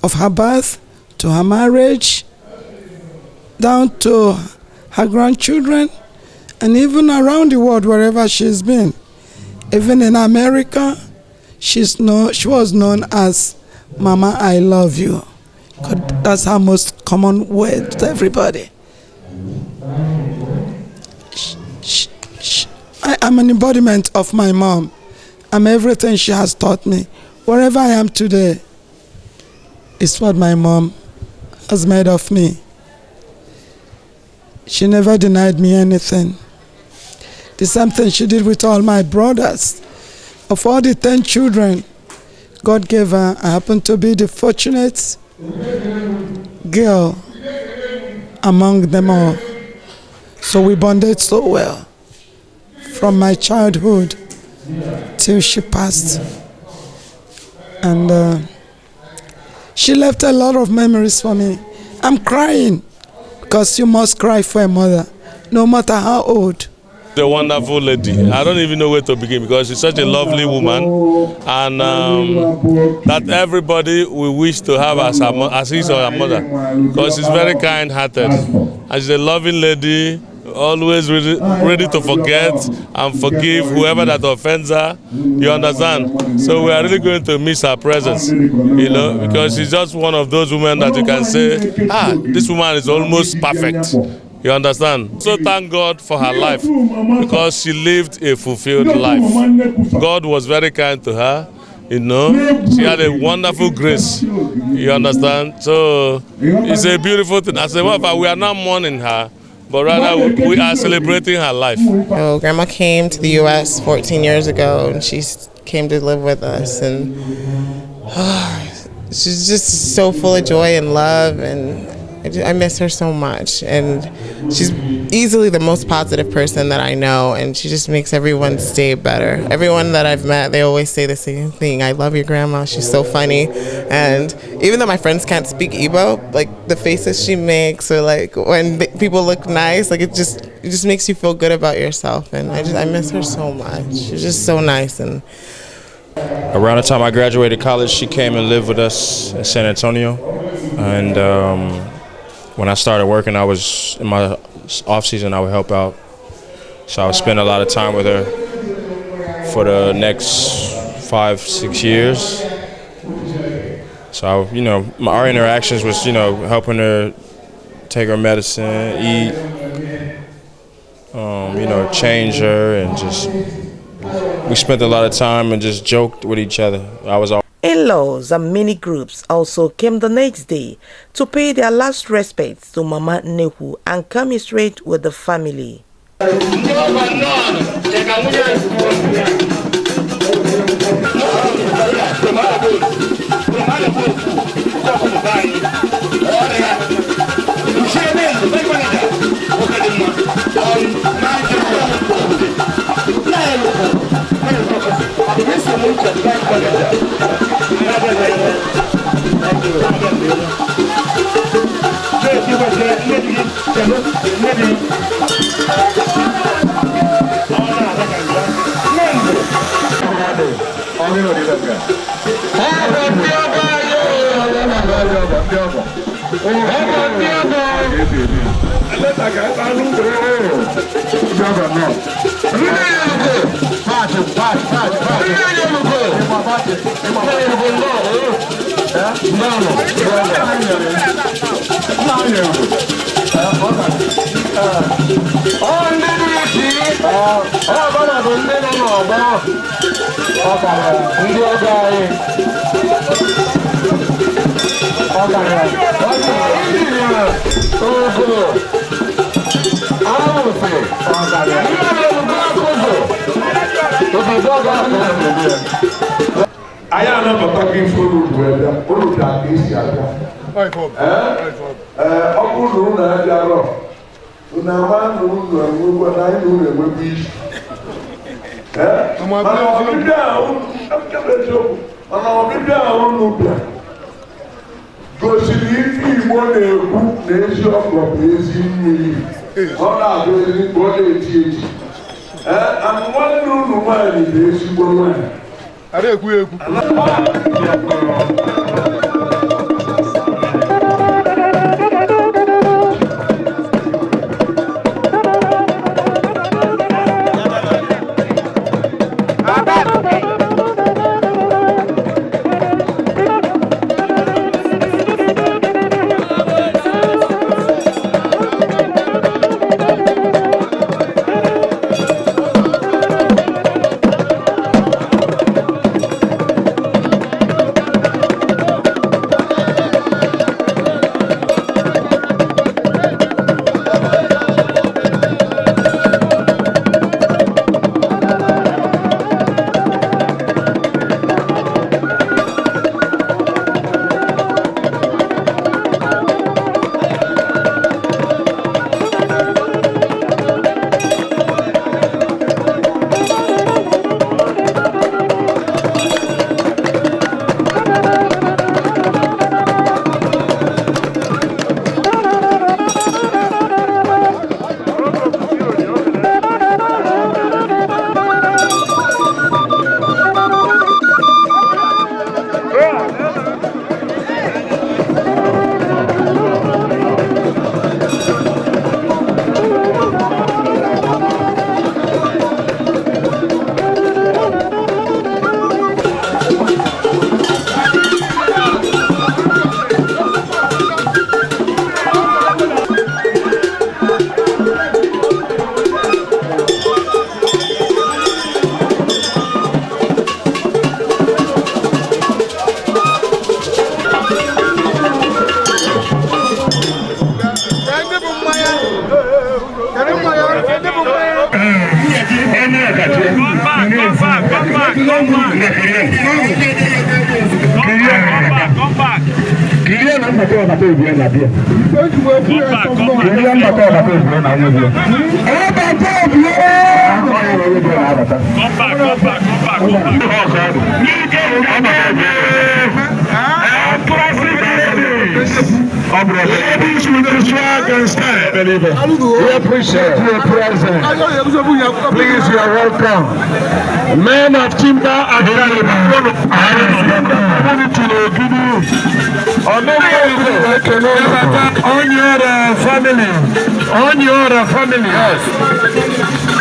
of her birth to her marriage, down to her grandchildren, and even around the world, wherever she's been. Even in America, she was known as Mama, I love you. That's her most common word to everybody. I am an embodiment of my mom. I'm everything she has taught me. Wherever I am today is what my mom has made of me. She never denied me anything. The same thing she did with all my brothers. Of all the 10 children God gave her, I happened to be the fortunate girl among them all. So we bonded so well from my childhood till she passed. And she left a lot of memories for me. I'm crying because you must cry for a mother, no matter how old. A wonderful lady. I don't even know where to begin because she's such a lovely woman, and that everybody we wish to have as his or her mother, because she's very kind-hearted and she's a loving lady, always ready to forget and forgive whoever that offends her. You understand? So we are really going to miss her presence, you know, because she's just one of those women that you can say, ah, this woman is almost perfect. You understand? So thank God for her life, because she lived a fulfilled life. God was very kind to her, you know. She had a wonderful grace, you understand? So it's a beautiful thing. As a matter of fact, we are not mourning her, but rather we are celebrating her life. So Grandma came to the U.S. 14 years ago, and she came to live with us. And she's just so full of joy and love, and I miss her so much, and she's easily the most positive person that I know, and she just makes everyone's day better. Everyone that I've met, they always say the same thing: I love your grandma, she's so funny. And even though my friends can't speak Igbo, like the faces she makes, or like when people look nice, like it just makes you feel good about yourself. And I miss her so much. She's just so nice. And around the time I graduated college, she came and lived with us in San Antonio, and when I started working, I was in my off season, I would help out. So I would spend a lot of time with her for the next 5-6 years. So, you know, our interactions was, you know, helping her take her medicine, eat, you know, change her, and just, we spent a lot of time and just joked with each other. I was all In-laws and many groups also came the next day to pay their last respects to Mama Nnekwu and commiserate with the family. Anyị anabataghị ife unu bịa, unu bịa ka esi abịa. Ọ bụrụ na unu abịarọ, Unu ama na unu enwekwa na anyị na unu enwekwa isi. Mana ọbịbịa ahụ mana ọbịbịa ahụ unu bịa gosiri ife Igbo na-ekwu na ezi ọkọ bụ ezi mmiri. Ọ na-abụ ezigbo ọ na-eti eti. Nwanne unu nwaanyị bụ ezigbo nwaanyị. Ara ekwu ekwu. Ladies with the swag and style. We appreciate your presence. Please, you are welcome. Men of Timber Academy. On your family. On your family. Yes.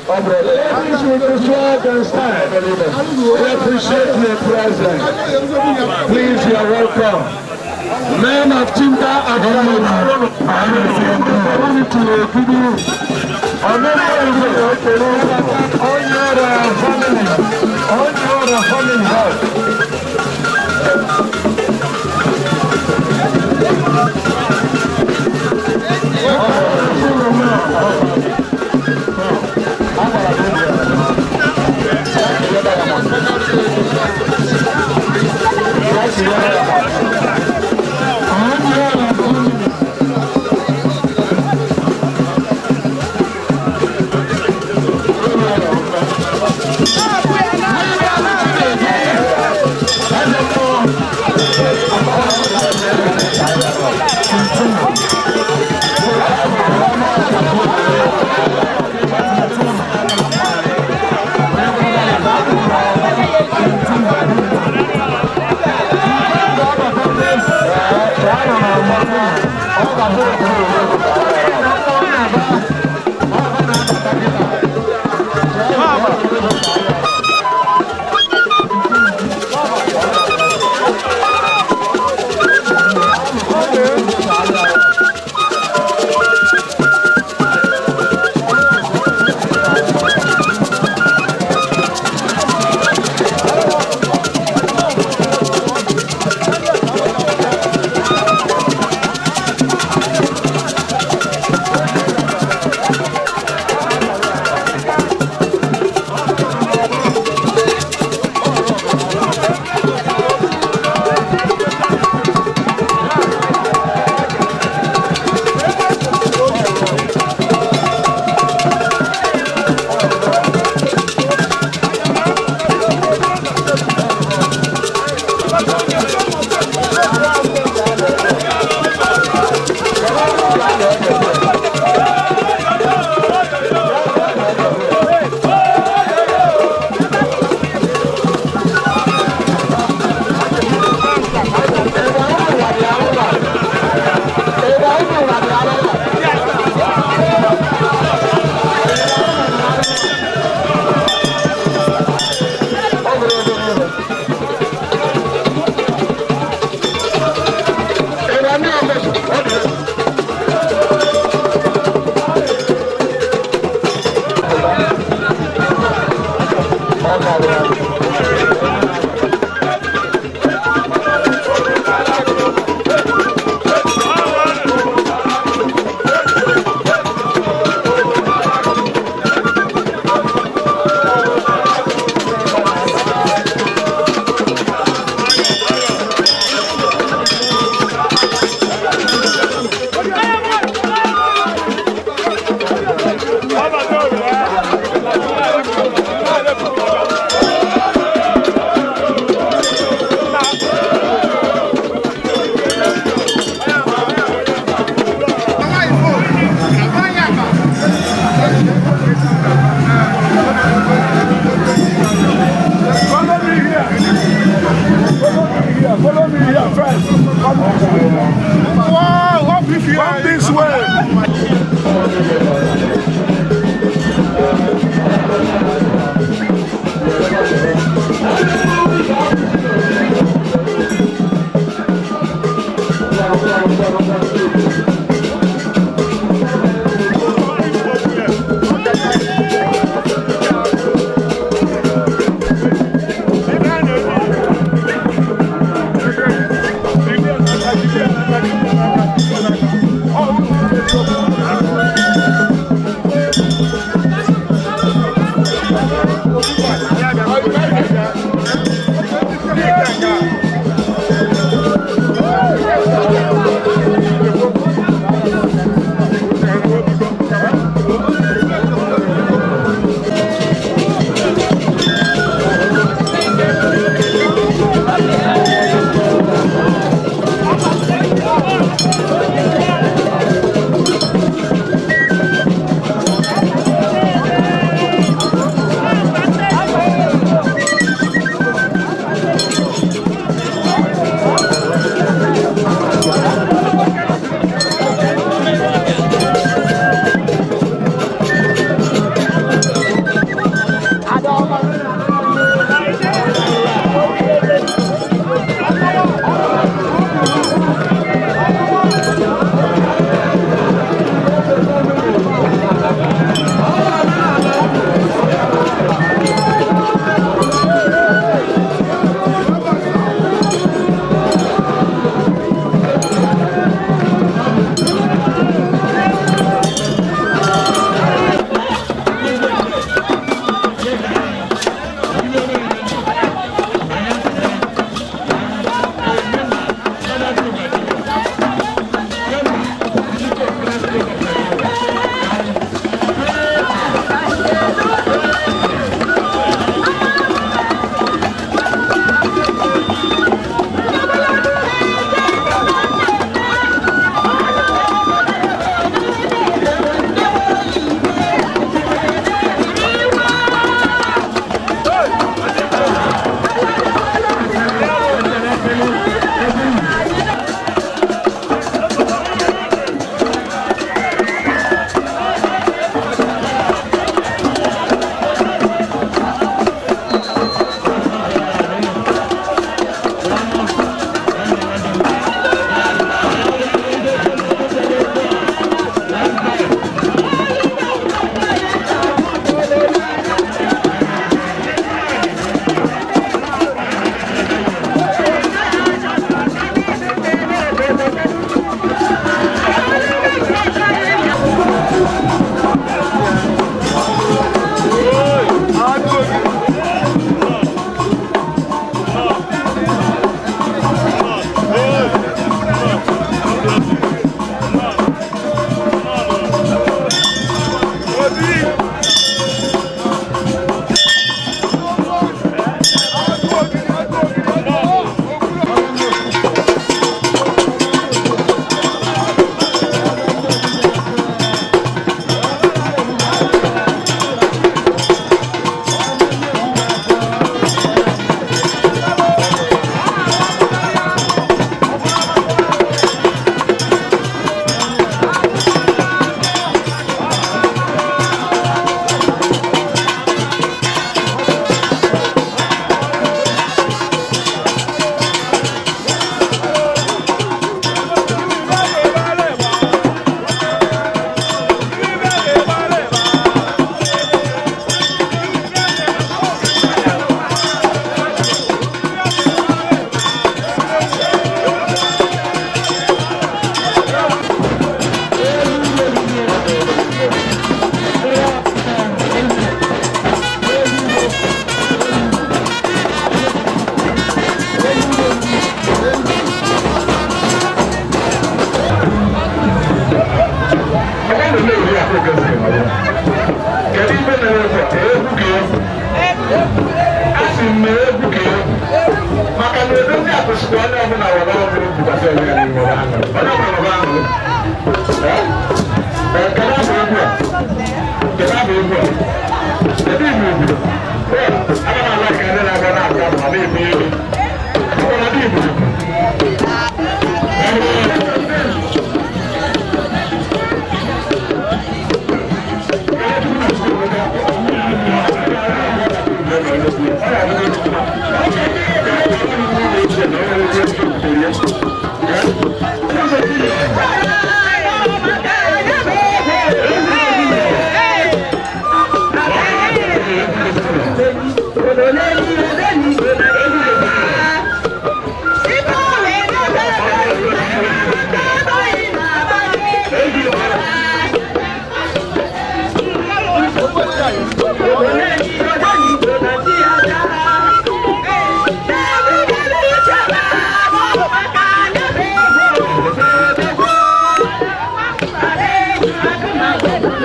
Ladies with the swag and style, we appreciate your presence. Please, you are welcome. Men of Timber Academy. On your family.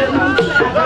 Thank you.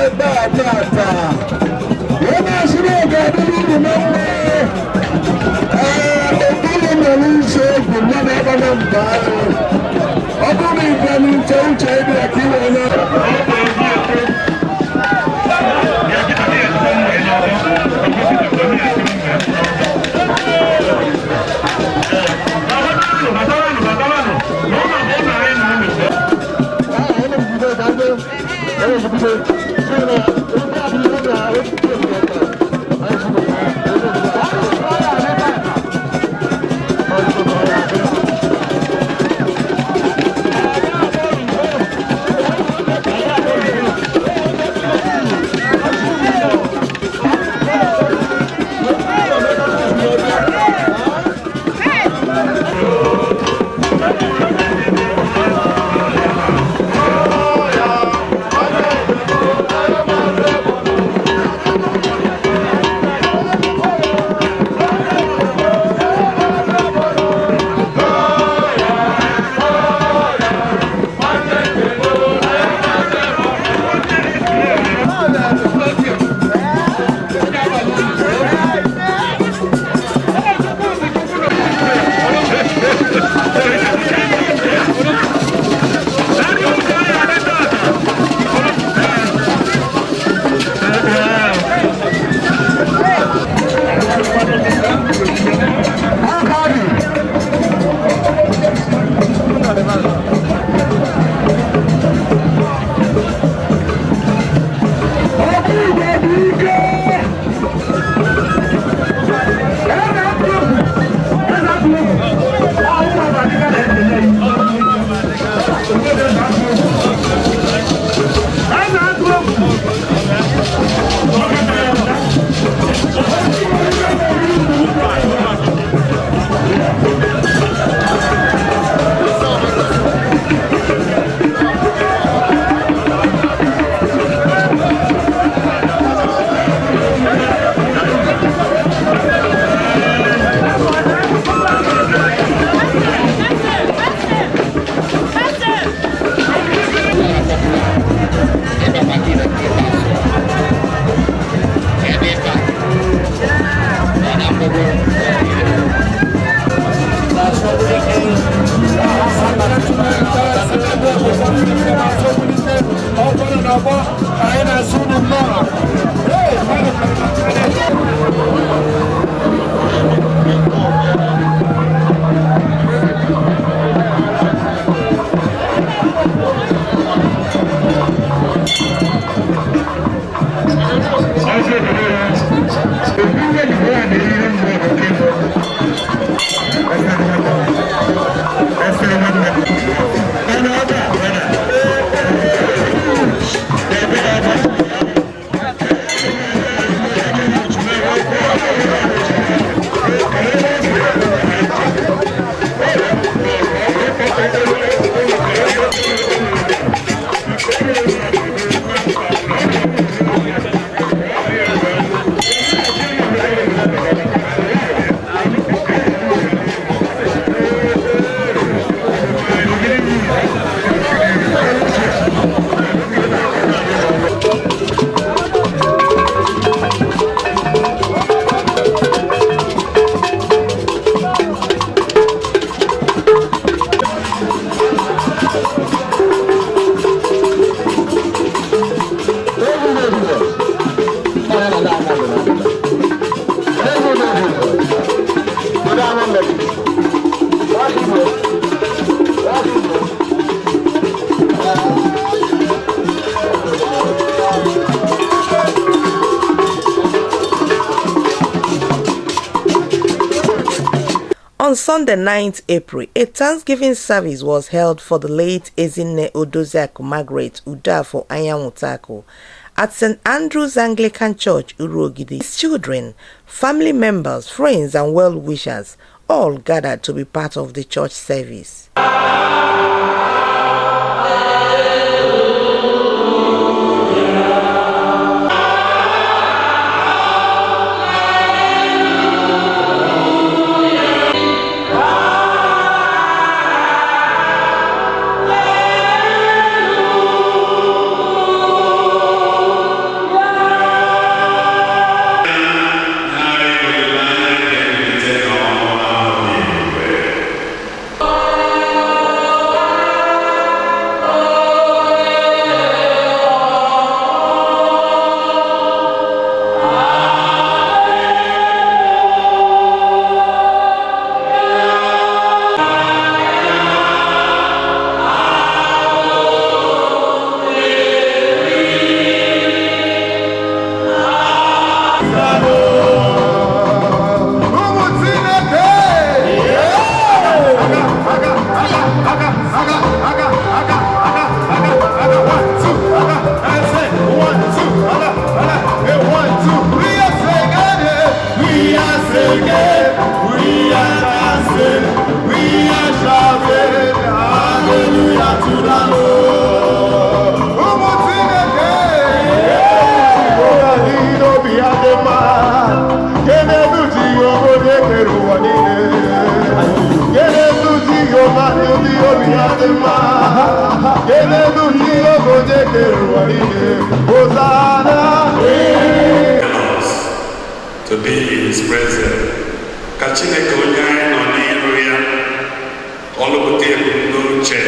Ebe a tata wee na-asị na ọ ga-adịrị unu na mma. Ee, okpuru mere ise egwu mmadụ ebe na mba ahụ. Ọ bụrụ na ibe n'uche uche ịdị ya ka i wee na On Sunday, 9th April, a Thanksgiving service was held for the late Ezinne Odoziaku Margaret Udafo Anyanwutaku at St. Andrew's Anglican Church, Uruogidi. His children, family members, friends, and well-wishers all gathered to be part of the church service. Obi ya dị mma. Kelenu Jehova onye kere ụwa niile. Hosanna. To be in his presence. Ka Chineke onye anyị nọ n'iru ya, ka ọ lụpụta ebumnuche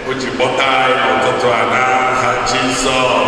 o ji kpọta anyị n'ụtụtụ a n'aha Jizọs.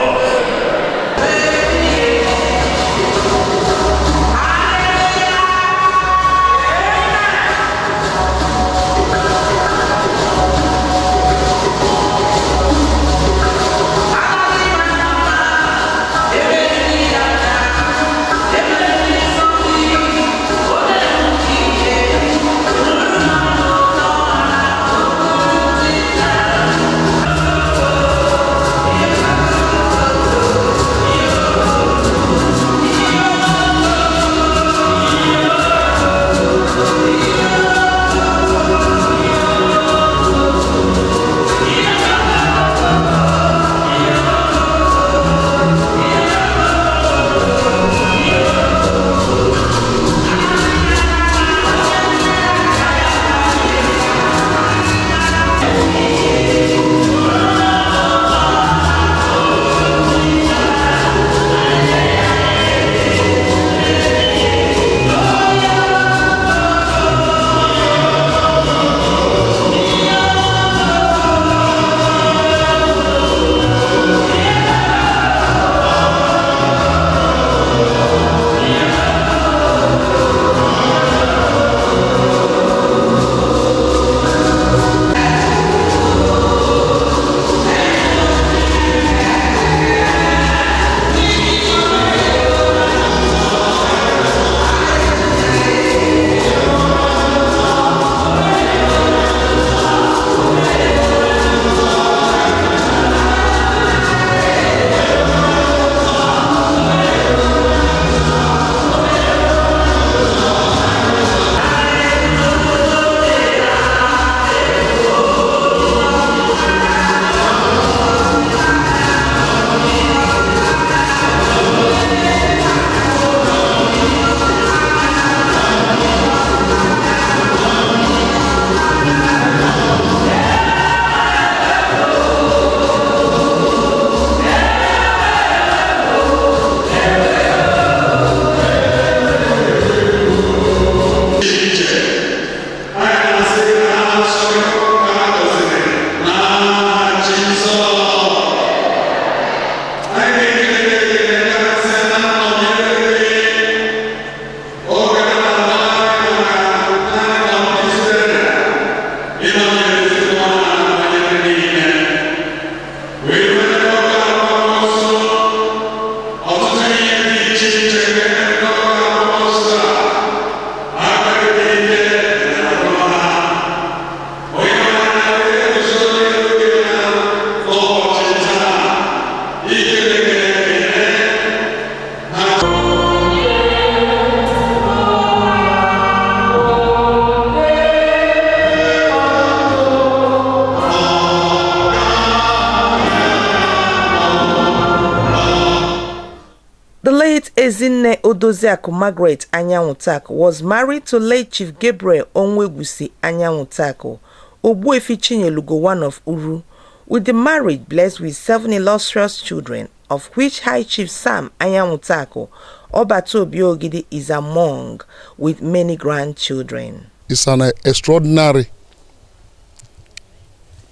The late Ezinne Odoziaku Margaret Anyanwutaku was married to late Chief Gabriel Onwuegwusi Anyanwutaku, Ogbuefi Chinyelugo I of Uru, with the marriage blessed with 7 illustrious children, of which High Chief Sam Anyanwutaku, Obatobi Ogidi, is among, with many grandchildren. Is an extraordinary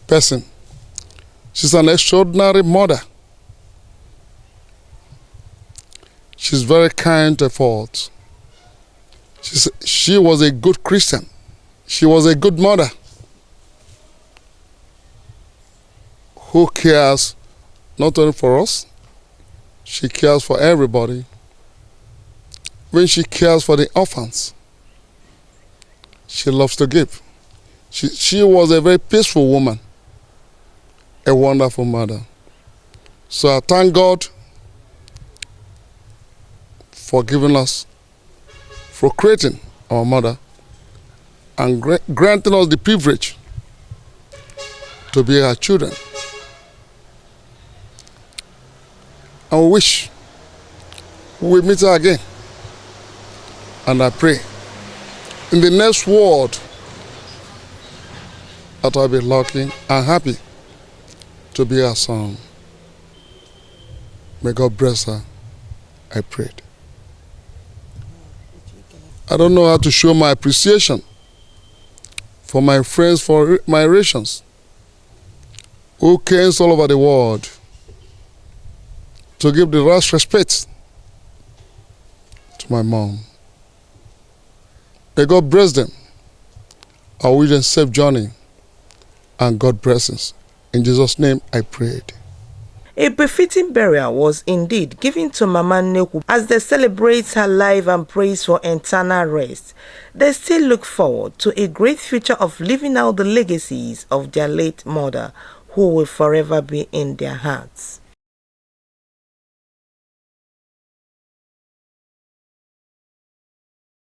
person. She's an extraordinary mother. She's very kind to fault. She was a good Christian. She was a good mother who cares not only for us, she cares for everybody. When she cares for the orphans, she loves to give. She was a very peaceful woman, a wonderful mother. So I thank God for giving us, for creating our mother, and granting us the privilege to be her children. I wish we meet her again. And I pray in the next world, That I'll be lucky and happy to be her son. May God bless her, I prayed. I don't know how to show my appreciation for my friends, for my relations who came all over the world to give the last respect to my mom. May God bless them. I wish them safe journey and God blessings. In Jesus' name I prayed. A befitting burial was indeed given to Mama Nnekwu as they celebrate her life and prays for eternal rest. They still look forward to a great future of living out the legacies of their late mother, who will forever be in their hearts.